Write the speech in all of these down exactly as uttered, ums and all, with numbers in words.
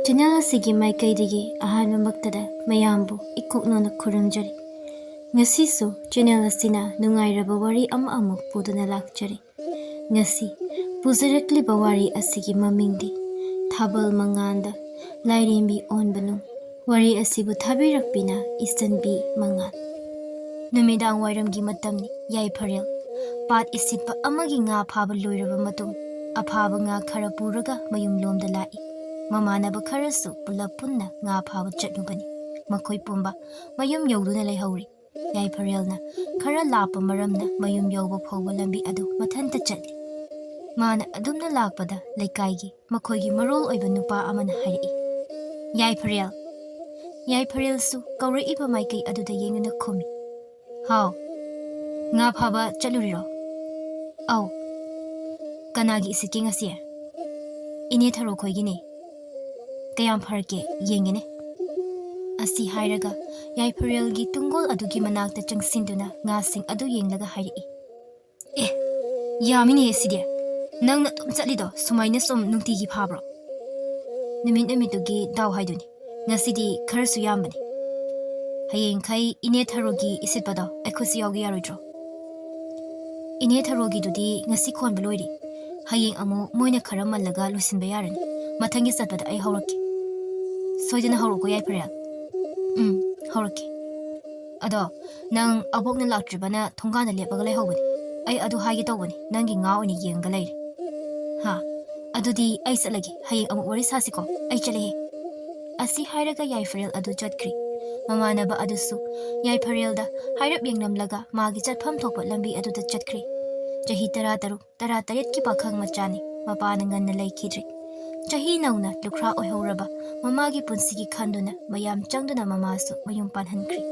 Channel ꯑꯁꯤꯒꯤ ꯃꯥꯏꯀꯩꯗꯒꯤ ꯑꯍꯥꯟꯕꯃꯛꯇꯗ ꯃꯌꯥꯝꯕꯨ ꯏꯀꯣꯛꯅꯅ ꯈꯨꯔꯨꯝꯖꯔꯤ꯫ ꯉꯁꯤꯁꯨ ꯆꯦꯅꯦꯜ ꯑꯁꯤꯅ ꯅꯨꯡꯉꯥꯏꯔꯕ ꯋꯥꯔꯤ ꯑꯃ ꯑꯃꯨꯛ ꯄꯨꯗꯨꯅ ꯂꯥꯛꯆꯔꯤ꯫ ꯉꯁꯤ ꯄꯨꯖꯔꯛꯂꯤꯕ ꯋꯥꯔꯤ ꯑꯁꯤꯒꯤ ꯃꯃꯤꯡꯗꯤ ꯊꯥꯕꯜ ꯃꯉꯥꯟꯗ ꯂꯥꯏꯔꯦꯝꯕꯤ ꯑꯣꯟꯕꯅꯨ꯫ ꯋꯥꯔꯤ ꯑꯁꯤꯕꯨ ꯊꯥꯕꯤꯔꯛꯄꯤꯅ ꯏꯆꯟꯕꯤ ꯃꯉꯥꯟ꯫ ꯅꯨꯃꯤꯗꯥꯡ ꯋꯥꯏꯔꯝꯒꯤ ꯃꯇꯝꯅꯤ꯫ ꯌꯥꯏꯐꯔꯦꯜ ꯄꯥꯠ ꯏꯁꯤꯠꯄ ꯑꯃꯒꯤ ꯉꯥ ꯐꯥꯕ ꯂꯣꯏꯔꯕ ꯃꯇꯨꯡ, ꯑꯐꯥꯕ ꯉꯥ ꯈꯔ ꯄꯨꯔꯒ ꯃꯌꯨꯝꯂꯣꯝꯗ ꯂꯥꯛꯏ꯫ ꯃꯃꯥꯟꯅꯕ ꯈꯔꯁꯨ ꯄꯨꯂꯞ ꯄꯨꯟꯅ ꯉꯥ ꯐꯥꯕ ꯆꯠꯂꯨꯕꯅꯤ꯫ ꯃꯈꯣꯏ ꯄꯨꯝꯕ ꯃꯌꯨꯝ ꯌꯧꯗꯨꯅ ꯂꯩꯍꯧꯔꯤ꯫ ꯌꯥꯏꯐꯔꯦꯜꯅ ꯈꯔ ꯂꯥꯞꯄ ꯃꯔꯝꯅ ꯃꯌꯨꯝ ꯌꯧꯕ ꯐꯥꯎꯕ ꯂꯝꯕꯤ ꯑꯗꯨ ꯃꯊꯟꯇ ꯆꯠꯂꯤ꯫ ꯃꯥꯅ ꯑꯗꯨꯝꯅ ꯂꯥꯛꯄꯗ ꯂꯩꯀꯥꯏꯒꯤ ꯃꯈꯣꯏꯒꯤ ꯃꯔꯣꯜ ꯑꯣꯏꯕ ꯅꯨꯄꯥ ꯑꯃꯅ ꯍꯥꯏꯔꯛꯏ, "ꯌꯥꯏꯐꯔꯦꯜ!" ꯌꯥꯏꯐꯔꯦꯜꯁꯨ ꯀꯧꯔꯛꯏꯕ ꯃꯥꯏꯀꯩ ꯑꯗꯨꯗ ꯌꯦꯡꯗꯨꯅ ꯈꯨꯝꯃꯤ, "ꯍꯥꯎ, ꯉꯥ ꯐꯥꯕ ꯆꯠꯂꯨꯔꯤꯔꯣ?" "ꯑꯧ꯫ ꯀꯅꯥꯒꯤ ꯏꯁꯤꯠꯀꯦ ꯉꯁꯤ?" "ꯏꯅꯦ ꯊꯔꯣ ꯈꯣꯏꯒꯤꯅꯦ꯫ ꯀꯌꯥꯝ ꯐꯔꯛꯀꯦ ꯌꯦꯡꯒꯦꯅꯦ꯫" ꯑꯁꯤ ꯍꯥꯏꯔꯒ ꯌꯥꯏꯐꯔꯦꯜꯒꯤ ꯇꯨꯡꯒꯣꯜ ꯑꯗꯨꯒꯤ ꯃꯅꯥꯛꯇ ꯆꯪꯁꯤꯟꯗꯨꯅ ꯉꯥꯁꯤꯡ ꯑꯗꯨ ꯌꯦꯡꯂꯒ ꯍꯥꯏꯔꯛꯏ, "ꯑꯦ, ꯌꯥꯝꯃꯤꯅꯦ ꯁꯤꯗꯤ꯫ ꯅꯪꯅ ꯑꯗꯨꯝ ꯆꯠꯂꯤꯗꯣ ꯁꯨꯃꯥꯏꯅ ꯁꯨꯝ ꯅꯨꯡꯇꯤꯒꯤ ꯐꯥꯕ꯭ꯔꯣ?" "ꯅꯨꯃꯤꯠ ꯅꯨꯃꯤꯠꯇꯨꯒꯤ ꯗꯥꯎ ꯍꯥꯏꯗꯨꯅꯤ꯫ ꯉꯁꯤꯗꯤ ꯈꯔꯁꯨ ꯌꯥꯝꯕꯅꯤ꯫ ꯍꯌꯦꯡꯈꯩ ꯏꯅꯦ ꯊꯔꯣꯒꯤ ꯏꯁꯤꯠꯄꯗꯣ ꯑꯩꯈꯣꯏꯁꯨ ꯌꯥꯎꯒꯦ ꯌꯥꯔꯣꯏꯗ꯭ꯔꯣ?" "ꯏꯅꯦ ꯊꯔꯣꯒꯤꯗꯨꯗꯤ ꯉꯁꯤ ꯈꯣꯟꯕ ꯂꯣꯏꯔꯦ꯫ ꯍꯌꯦꯡ ꯑꯃꯨꯛ ꯃꯣꯏꯅ ꯈꯔ ꯃꯜꯂꯒ ꯂꯣꯏꯁꯤꯟꯕ ꯌꯥꯔꯅꯤ꯫ ꯃꯊꯪꯒꯤ ꯆꯠꯄꯗ ꯑꯩ ꯍꯧꯔꯛꯀꯦ꯫" "ꯁꯣꯏꯗꯅ ꯍꯧꯔꯛꯎꯀꯣ ꯌꯥꯏꯐꯔꯦꯜ꯫" "ꯎꯝ, ꯍꯧꯔꯛꯀꯦ꯫ ꯑꯗꯣ ꯅꯪ ꯑꯕꯣꯛꯅ ꯂꯥꯛꯇ꯭ꯔꯤꯕꯅ ꯊꯣꯡꯒꯥꯟꯗ ꯂꯦꯞꯄꯒ ꯂꯩꯍꯧꯕꯅꯤ꯫ ꯑꯩ ꯑꯗꯨ ꯍꯥꯏꯒꯦ ꯇꯧꯕꯅꯤ, ꯅꯪꯒꯤ ꯉꯥ ꯑꯣꯏꯅ ꯌꯦꯡꯉꯒ ꯂꯩꯔꯦ꯫" "ꯍꯥ? ꯑꯗꯨꯗꯤ ꯑꯩ ꯆꯠꯂꯒꯦ, ꯍꯌꯦꯡ ꯑꯃꯨꯛ ꯋꯥꯔꯤ ꯁꯥꯁꯤꯀꯣ, ꯑꯩ ꯆꯠꯂꯦꯍꯦ꯫" ꯑꯁꯤ ꯍꯥꯏꯔꯒ ꯌꯥꯏꯐꯔꯦꯜ ꯑꯗꯨ ꯆꯠꯈ꯭ꯔꯤ꯫ ꯃꯃꯥꯟꯅꯕ ꯑꯗꯨꯁꯨ ꯌꯥꯏꯐꯔꯦꯜꯗ ꯍꯥꯏꯔꯞ ꯌꯦꯡꯂꯝꯂꯒ ꯃꯥꯒꯤ ꯆꯠꯐꯝ ꯊꯣꯛꯄ ꯂꯝꯕꯤ ꯑꯗꯨꯗ ꯆꯠꯈ꯭ꯔꯤ꯫ ꯆꯍꯤ ꯇꯔꯥꯇꯔꯨꯛ, ꯇꯔꯥꯇꯔꯦꯠꯀꯤ ꯄꯥꯈꯪ ꯃꯆꯥꯅꯤ꯫ ꯃꯄꯥꯅ ꯉꯟꯅ ꯂꯩꯈꯤꯗ꯭ꯔꯤ꯫ ꯆꯍꯤ ꯅꯧꯅ ꯂꯨꯈ꯭ꯔꯥ ꯑꯣꯏꯍꯧꯔꯕ ꯃꯃꯥꯒꯤ ꯄꯨꯟꯁꯤꯒꯤ ꯈꯟꯗꯨꯅ ꯃꯌꯥꯝ ꯆꯪꯗꯨꯅ ꯃꯃꯥꯁꯨ ꯃꯌꯨꯝ ꯄꯥꯟꯍꯟꯈ꯭ꯔꯤ꯫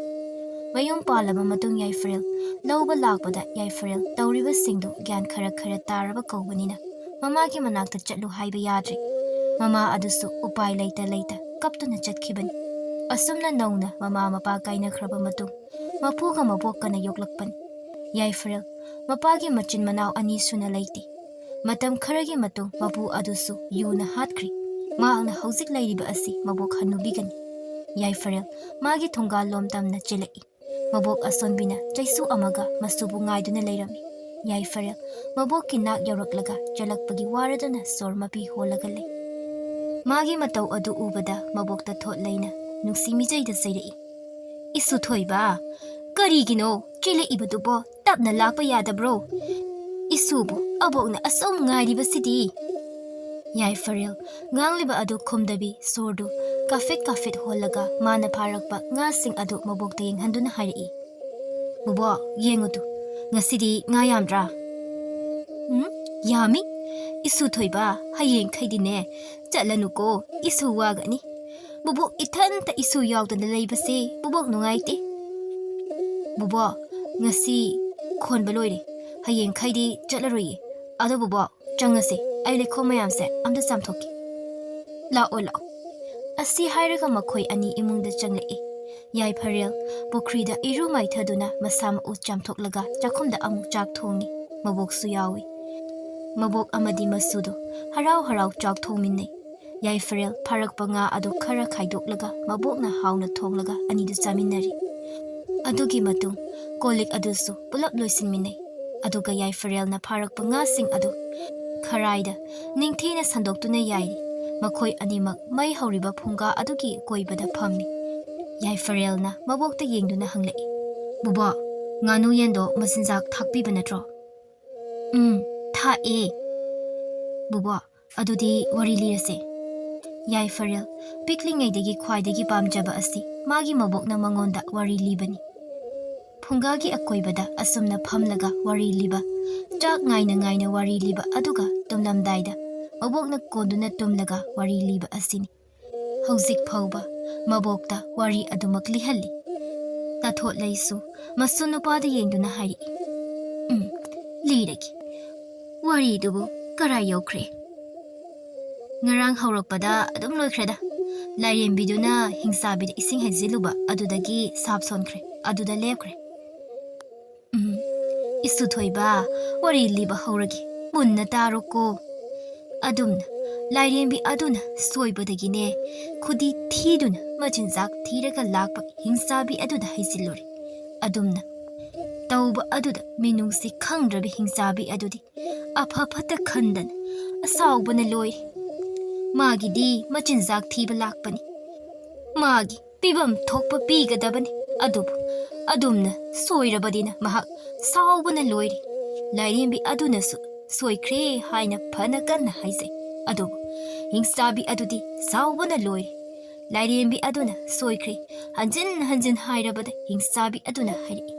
ꯃꯌꯨꯝ ꯄꯥꯜꯂꯕ ꯃꯇꯨꯡ ꯌꯥꯏꯐꯔꯦꯜ ꯂꯧꯕ ꯂꯥꯛꯄꯗ ꯌꯥꯏꯐꯔꯦꯜ ꯇꯧꯔꯤꯕꯁꯤꯡꯗꯨ ꯒ꯭ꯌꯥꯟ ꯈꯔ ꯈꯔ ꯇꯥꯔꯕ ꯀꯧꯕꯅꯤꯅ ꯃꯃꯥꯒꯤ ꯃꯅꯥꯛꯇ ꯆꯠꯂꯨ ꯍꯥꯏꯕ ꯌꯥꯗ꯭ꯔꯦ꯫ ꯃꯃꯥ ꯑꯗꯨꯁꯨ ꯎꯄꯥꯏ ꯂꯩꯇ ꯂꯩꯇ ꯀꯞꯇꯨꯅ ꯆꯠꯈꯤꯕꯅꯤ꯫ ꯑꯁꯨꯝꯅ ꯅꯧꯅ ꯃꯃꯥ ꯃꯄꯥ ꯀꯥꯏꯅꯈ꯭ꯔꯕ ꯃꯇꯨꯡ ꯃꯄꯨꯒ ꯃꯕꯣꯛꯀꯅ ꯌꯣꯛꯂꯛꯄꯅꯤ꯫ ꯌꯥꯏꯐꯔꯦꯜ ꯃꯄꯥꯒꯤ ꯃꯆꯤꯟ ꯃꯅꯥꯎ ꯑꯅꯤ ꯁꯨꯅ ꯂꯩꯇꯦ꯫ ꯃꯇꯝ ꯈꯔꯒꯤ ꯃꯇꯨꯡ ꯃꯄꯨ ꯑꯗꯨꯁꯨ ꯌꯨꯅ ꯍꯥꯠꯈ꯭ꯔꯤ꯫ ꯃꯍꯥꯛꯅ ꯍꯧꯖꯤꯛ ꯂꯩꯔꯤꯕ ꯑꯁꯤ ꯃꯕꯣꯛ ꯍꯅꯨꯕꯤꯒꯅꯤ꯫ ꯌꯥꯏꯐꯔꯦꯜ ꯃꯥꯒꯤ ꯊꯣꯡꯒꯥꯜꯂꯣꯝ ꯇꯝꯅ ꯆꯦꯜꯂꯛꯏ꯫ ꯃꯕꯣꯛ ꯑꯁꯣꯟꯕꯤꯅ ꯆꯩꯁꯨ ꯑꯃꯒ ꯃꯁꯨꯕꯨ ꯉꯥꯏꯗꯨꯅ ꯂꯩꯔꯝꯃꯤ꯫ ꯌꯥꯏꯐꯔꯦꯜ ꯃꯕꯣꯛꯀꯤ ꯅꯥꯛ ꯌꯧꯔꯛꯂꯒ ꯆꯦꯜꯂꯛꯄꯒꯤ ꯋꯥꯔꯗꯨꯅ ꯁꯣꯔ ꯃꯄꯤ ꯍꯣꯜꯂꯒ ꯂꯩ꯫ ꯃꯥꯒꯤ ꯃꯇꯧ ꯑꯗꯨ ꯎꯕꯗ ꯃꯕꯣꯛꯇ ꯊꯣꯠ ꯂꯩꯅ ꯅꯨꯡꯁꯤ ꯃꯤꯆꯩꯗ ꯆꯩꯔꯛꯏ꯫ "ꯏꯁꯨ ꯊꯣꯏꯕ, ꯀꯔꯤꯒꯤꯅꯣ ꯆꯦꯜꯂꯛꯏꯕꯗꯨꯕꯣ? ꯇꯞꯅ ꯂꯥꯛꯄ ꯌꯥꯗꯕ꯭ꯔꯣ? ꯏꯁꯨꯕꯨ ꯑꯕꯣꯛꯅ ꯑꯁꯨꯝ ꯉꯥꯏꯔꯤꯕꯁꯤꯗꯤ!" ꯌꯥꯏꯐꯔꯦꯜ ꯉꯥꯡꯂꯤꯕ ꯑꯗꯨ ꯈꯨꯝꯗꯕꯤ ꯁꯣꯔꯗꯨ ꯀꯥꯐꯦꯠ ꯀꯥꯐꯦꯠ ꯍꯣꯜꯂꯒ ꯃꯥꯅ ꯐꯥꯔꯛꯄ ꯉꯥꯁꯤꯡ ꯑꯗꯨ ꯃꯕꯣꯛꯇ ꯌꯦꯡꯍꯟꯗꯨꯅ ꯍꯥꯏꯔꯛꯏ꯫ "ꯕꯣꯕꯣꯛ, ꯌꯦꯡꯉꯨ ꯇꯨ, ꯉꯁꯤꯗꯤ ꯉꯥ ꯌꯥꯝꯗ꯭ꯔꯥ?" "ꯎꯝ, ꯌꯥꯝꯃꯤ꯫ ꯏꯁꯨ ꯊꯣꯏꯕ, ꯍꯌꯦꯡꯈꯩꯗꯤꯅꯦ ꯆꯠꯂꯅꯨꯀꯣ, ꯏꯁꯨ ꯋꯥꯒꯅꯤ꯫ ꯕꯣꯕꯣꯛ ꯏꯊꯟꯇ ꯏꯁꯨ ꯌꯥꯎꯗꯅ ꯂꯩꯕꯁꯦ ꯕꯣꯕꯣꯛ ꯅꯨꯡꯉꯥꯏꯇꯦ꯫" "ꯕꯣꯕꯣꯛ, ꯉꯁꯤ ꯈꯣꯟꯕ ꯂꯣꯏꯔꯦ, ꯍꯌꯦꯡꯈꯩꯗꯤ ꯆꯠꯂꯔꯣꯏꯌꯦ꯫ ꯑꯗꯣ ꯕꯣꯕꯣꯛ, ꯆꯪꯉꯁꯦ, ꯑꯩ ꯂꯩꯈꯣꯝ ꯃꯌꯥꯝꯁꯦ ꯑꯝꯇ ꯆꯥꯝꯊꯣꯛꯀꯦ꯫" "ꯂꯥꯛꯑꯣ, ꯂꯥꯛꯑꯣ꯫" ꯑꯁꯤ ꯍꯥꯏꯔꯒ ꯃꯈꯣꯏ ꯑꯅꯤ ꯏꯃꯨꯡꯗ ꯆꯪꯂꯛꯏ꯫ ꯌꯥꯏꯐꯔꯦꯜ ꯄꯨꯈ꯭ꯔꯤꯗ ꯏꯔꯨ ꯃꯥꯏꯊꯗꯨꯅ ꯃꯁꯥ ꯃꯎ ꯆꯥꯝꯊꯣꯛꯂꯒ ꯆꯥꯛꯈꯨꯝꯗ ꯑꯃꯨꯛ ꯆꯥꯛ ꯊꯣꯡꯉꯤ꯫ ꯃꯕꯣꯛꯁꯨ ꯌꯥꯎꯏ꯫ ꯃꯕꯣꯛ ꯑꯃꯗꯤ ꯃꯁꯨꯗꯨ ꯍꯔꯥꯎ ꯍꯔꯥꯎ ꯆꯥꯛ ꯊꯣꯡꯃꯤꯟꯅꯩ꯫ ꯌꯥꯏꯐꯔꯦꯜ ꯐꯥꯔꯛꯄ ꯉꯥ ꯑꯗꯨ ꯈꯔ ꯈꯥꯏꯗꯣꯛꯂꯒ ꯃꯕꯣꯛꯅ ꯍꯥꯎꯅ ꯊꯣꯡꯂꯒ ꯑꯅꯤꯗꯨ ꯆꯥꯃꯤꯟꯅꯔꯤ꯫ ꯑꯗꯨꯒꯤ ꯃꯇꯨꯡ ꯀꯣꯜ ꯂꯤꯛ ꯑꯗꯨꯁꯨ ꯄꯨꯂꯞ ꯂꯣꯏꯁꯤꯟꯃꯤꯟꯅꯩ꯫ ꯑꯗꯨꯒ ꯌꯥꯏꯐꯔꯦꯜꯅ ꯐꯥꯔꯛꯄ ꯉꯥꯁꯤꯡ ꯑꯗꯨ ꯈꯔꯥꯏꯗ ꯅꯤꯡꯊꯤꯅ ꯁꯟꯗꯣꯛꯇꯨꯅ ꯌꯥꯏꯔꯤ꯫ ꯃꯈꯣꯏ ꯑꯅꯤꯃꯛ ꯃꯩ ꯍꯧꯔꯤꯕ ꯐꯨꯡꯒꯥ ꯑꯗꯨꯒꯤ ꯑꯀꯣꯏꯕꯗ ꯐꯝꯃꯤ꯫ ꯌꯥꯏꯐꯔꯦꯜꯅ ꯃꯕꯣꯛꯇ ꯌꯦꯡꯗꯨꯅ ꯍꯪꯂꯛꯏ, "ꯕꯨꯕꯣꯛ, ꯉꯥꯅꯨ ꯌꯦꯟꯗꯣ ꯃꯆꯤꯟꯖꯥꯛ ꯊꯥꯛꯄꯤꯕ ꯅꯠꯇ꯭ꯔꯣ?" "ꯎꯝ, ꯊꯥꯛꯑꯦ꯫" "ꯕꯨꯕꯣꯛ, ꯑꯗꯨꯗꯤ ꯋꯥꯔꯤ ꯂꯤꯔꯁꯦ꯫" ꯌꯥꯏꯐꯔꯦꯜ ꯄꯤꯛꯂꯤꯉꯩꯗꯒꯤ ꯈ꯭ꯋꯥꯏꯗꯒꯤ ꯄꯥꯝꯖꯕ ꯑꯁꯤ ꯃꯥꯒꯤ ꯃꯕꯣꯛꯅ ꯃꯉꯣꯟꯗ ꯋꯥꯔꯤ ꯂꯤꯕꯅꯤ꯫ ꯐꯨꯡꯒꯥꯒꯤ ꯑꯀꯣꯏꯕꯗ ꯑꯁꯨꯝꯅ ꯐꯝꯂꯒ ꯋꯥꯔꯤ ꯂꯤꯕ, ꯆꯥꯛ ꯉꯥꯏꯅ ꯉꯥꯏꯅ ꯋꯥꯔꯤ ꯂꯤꯕ, ꯑꯗꯨꯒ ꯇꯨꯝꯂꯝꯗꯥꯏꯗ ꯃꯕꯣꯛꯅ ꯀꯣꯟꯗꯨꯅ ꯇꯨꯝꯂꯒ ꯋꯥꯔꯤ ꯂꯤꯕ ꯑꯁꯤꯅꯤ꯫ ꯍꯧꯖꯤꯛ ꯐꯥꯎꯕ ꯃꯕꯣꯛꯇ ꯋꯥꯔꯤ ꯑꯗꯨꯃꯛ ꯂꯤꯍꯜꯂꯤ꯫ ꯇꯥꯊꯣꯠꯂꯩꯁꯨ ꯃꯁꯨ ꯅꯨꯄꯥꯗ ꯌꯦꯡꯗꯨꯅ ꯍꯥꯏꯔꯛꯏ, "ꯎꯝ, ꯂꯤꯔꯒꯦ꯫ ꯋꯥꯔꯤꯗꯨꯕꯨ ꯀꯔꯥꯏ ꯌꯧꯈ꯭ꯔꯦ?" "ꯉꯔꯥꯡ ꯍꯧꯔꯛꯄꯗ ꯑꯗꯨꯝ ꯂꯣꯏꯈ꯭ꯔꯦꯗ꯫ ꯂꯥꯏꯔꯦꯝꯕꯤꯗꯨꯅ ꯍꯤꯡꯆꯥꯕꯤꯗ ꯏꯁꯤꯡ ꯍꯩꯖꯤꯜꯂꯨꯕ, ꯑꯗꯨꯗꯒꯤ ꯁꯥꯞ ꯁꯣꯟꯈ꯭ꯔꯦ, ꯑꯗꯨꯗ ꯂꯦꯞꯈ꯭ꯔꯦ꯫" "ꯎꯝ, ꯏꯁꯨ ꯊꯣꯏꯕ, ꯋꯥꯔꯤ ꯂꯤꯕ ꯍꯧꯔꯒꯦ, ꯃꯨꯟꯅ ꯇꯥꯔꯣꯀꯣ꯫" ꯑꯗꯨꯝꯅ ꯂꯥꯏꯔꯦꯝꯕꯤ ꯑꯗꯨꯅ ꯁꯣꯏꯕꯗꯒꯤꯅꯦ ꯈꯨꯗꯤ ꯊꯤꯗꯨꯅ ꯃꯆꯤꯟꯖꯥꯛ ꯊꯤꯔꯒ ꯂꯥꯛꯄ ꯍꯤꯡꯆꯥꯕꯤ ꯑꯗꯨꯗ ꯍꯩꯖꯤꯜꯂꯨꯔꯦ꯫ ꯑꯗꯨꯝꯅ ꯇꯧꯕ ꯑꯗꯨꯗ ꯃꯤꯅꯨꯡꯁꯤ ꯈꯪꯗ꯭ꯔꯕ ꯍꯤꯡꯆꯥꯕꯤ ꯑꯗꯨꯗꯤ ꯑꯐ ꯐꯠꯇ ꯈꯟꯗꯅ ꯑꯁꯥꯎꯕꯅ ꯂꯣꯏꯔꯦ꯫ ꯃꯥꯒꯤꯗꯤ ꯃꯆꯤꯟꯖꯥꯛ ꯊꯤꯕ ꯂꯥꯛꯄꯅꯤ, ꯃꯥꯒꯤ ꯄꯤꯐꯝ ꯊꯣꯛꯄ ꯄꯤꯒꯗꯕꯅꯤ꯫ ꯑꯗꯨꯕꯨ ꯑꯗꯨꯝꯅ ꯁꯣꯏꯔꯕꯗꯤꯅ ꯃꯍꯥꯛ ꯁꯥꯎꯕꯅ ꯂꯣꯏꯔꯦ꯫ ꯂꯥꯏꯔꯦꯝꯕꯤ ꯑꯗꯨꯅꯁꯨ ꯁꯣꯏꯈ꯭ꯔꯦ ꯍꯥꯏꯅ ꯐꯅ ꯀꯟꯅ ꯍꯥꯏꯖꯩ꯫ ꯑꯗꯨꯕꯨ ꯍꯤꯡꯆꯥꯕꯤ ꯑꯗꯨꯗꯤ ꯁꯥꯎꯕꯅ ꯂꯣꯏꯔꯦ꯫ ꯂꯥꯏꯔꯦꯝꯕꯤ ꯑꯗꯨꯅ ꯁꯣꯏꯈ꯭ꯔꯦ ꯍꯟꯖꯤꯟ ꯍꯟꯖꯤꯟ ꯍꯥꯏꯔꯕꯗ ꯍꯤꯡꯆꯥꯕꯤ ꯑꯗꯨꯅ ꯍꯥꯏꯔꯛꯏ,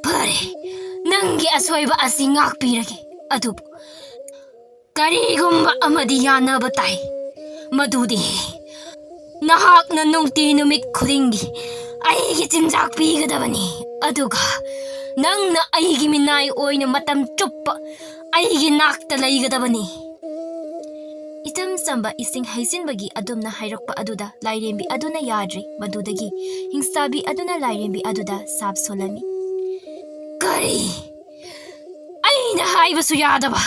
"ꯐꯔꯦ, ꯅꯪꯒꯤ ꯑꯁꯣꯏꯕ ꯑꯁꯤ ꯉꯥꯛꯄꯤꯔꯒꯦ꯫ ꯑꯗꯨꯕꯨ ꯀꯔꯤꯒꯨꯝꯕ ꯑꯃꯗꯤ ꯌꯥꯅꯕ ꯇꯥꯏ꯫ ꯃꯗꯨꯗꯤ ꯅꯍꯥꯛꯅ ꯅꯨꯡꯇꯤ ꯅꯨꯃꯤꯠ ꯈꯨꯗꯤꯡꯒꯤ ꯑꯩꯒꯤ ꯆꯤꯟꯖꯥꯛ ꯄꯤꯒꯗꯕꯅꯤ꯫ ꯑꯗꯨꯒ ꯅꯪꯅ ꯑꯩꯒꯤ ꯃꯤꯅꯥꯏ ꯑꯣꯏꯅ ꯃꯇꯝ ꯆꯨꯞꯄ ꯑꯩꯒꯤ ꯅꯥꯛꯇ ꯂꯩꯒꯗꯕꯅꯤ꯫" ꯏꯆꯝ ꯆꯝꯕ ꯏꯁꯤꯡ ꯍꯩꯖꯤꯟꯕꯒꯤ ꯑꯗꯨꯝꯅ ꯍꯥꯏꯔꯛꯄ ꯑꯗꯨꯗ ꯂꯥꯏꯔꯦꯝꯕꯤ ꯑꯗꯨꯅ ꯌꯥꯗ꯭ꯔꯦ꯫ ꯃꯗꯨꯗꯒꯤ ꯍꯤꯡꯆꯥꯕꯤ ꯑꯗꯨꯅ ꯂꯥꯏꯔꯦꯝꯕꯤ ꯑꯗꯨꯗ ꯁꯥꯞ ꯁꯣꯜꯂꯝꯃꯤ꯫ "ꯀꯔꯤ? ꯑꯩꯅ ꯍꯥꯏꯕꯁꯨ ꯌꯥꯗꯕ,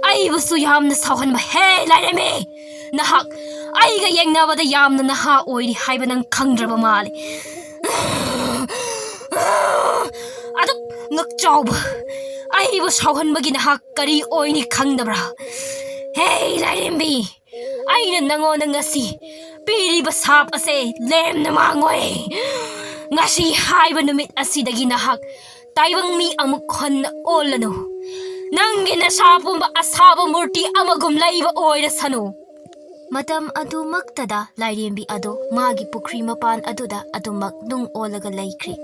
ꯑꯩꯕꯨꯁꯨ ꯌꯥꯝꯅ ꯁꯥꯎꯍꯟꯕ꯫ ꯍꯦ ꯂꯥꯏꯔꯦꯝꯕꯤ, ꯅꯍꯥꯛ ꯑꯩꯒ ꯌꯦꯡꯅꯕꯗ ꯌꯥꯝꯅ ꯅꯍꯥ ꯑꯣꯏꯔꯤ ꯍꯥꯏꯕ ꯅꯪ ꯈꯪꯗ꯭ꯔꯕ ꯃꯥꯜꯂꯤ꯫ ꯑꯗꯨꯛ ꯉꯛꯆꯥꯎꯕ ꯑꯩꯕꯨ ꯁꯥꯎꯍꯟꯕꯒꯤ ꯅꯍꯥꯛ ꯀꯔꯤ ꯑꯣꯏꯅꯤ ꯈꯪꯗꯕ꯭ꯔꯥ? ꯍꯦ ꯂꯥꯏꯔꯦꯝꯕꯤ, ꯑꯩꯅ ꯅꯪꯉꯣꯟꯗ ꯉꯁꯤ ꯄꯤꯔꯤꯕ ꯁꯥꯞ ꯑꯁꯦ ꯂꯦꯝꯅ ꯃꯥꯡꯉꯣꯏ꯫ ꯉꯁꯤ ꯍꯥꯏꯕ ꯅꯨꯃꯤꯠ ꯑꯁꯤꯗꯒꯤ ꯅꯍꯥꯛ ꯇꯥꯏꯕꯪ ꯃꯤ ꯑꯃꯨꯛ ꯍꯟꯅ ꯑꯣꯜꯂꯅꯨ꯫ ꯅꯪꯒꯤ ꯅꯁꯥ ꯄꯨꯝꯕ ꯑꯁꯥꯕ ꯃꯨꯔꯇꯤ ꯑꯃꯒꯨꯝ ꯂꯩꯕ ꯑꯣꯏꯔꯁꯅꯨ꯫" ꯃꯇꯝ ꯑꯗꯨꯃꯛꯇꯗ ꯂꯥꯏꯔꯦꯝꯕꯤ ꯑꯗꯣ ꯃꯥꯒꯤ ꯄꯨꯈ꯭ꯔꯤ ꯃꯄꯥꯟ ꯑꯗꯨꯗ ꯑꯗꯨꯃꯛ ꯅꯨꯡ ꯑꯣꯜꯂꯒ ꯂꯩꯈ꯭ꯔꯦ꯫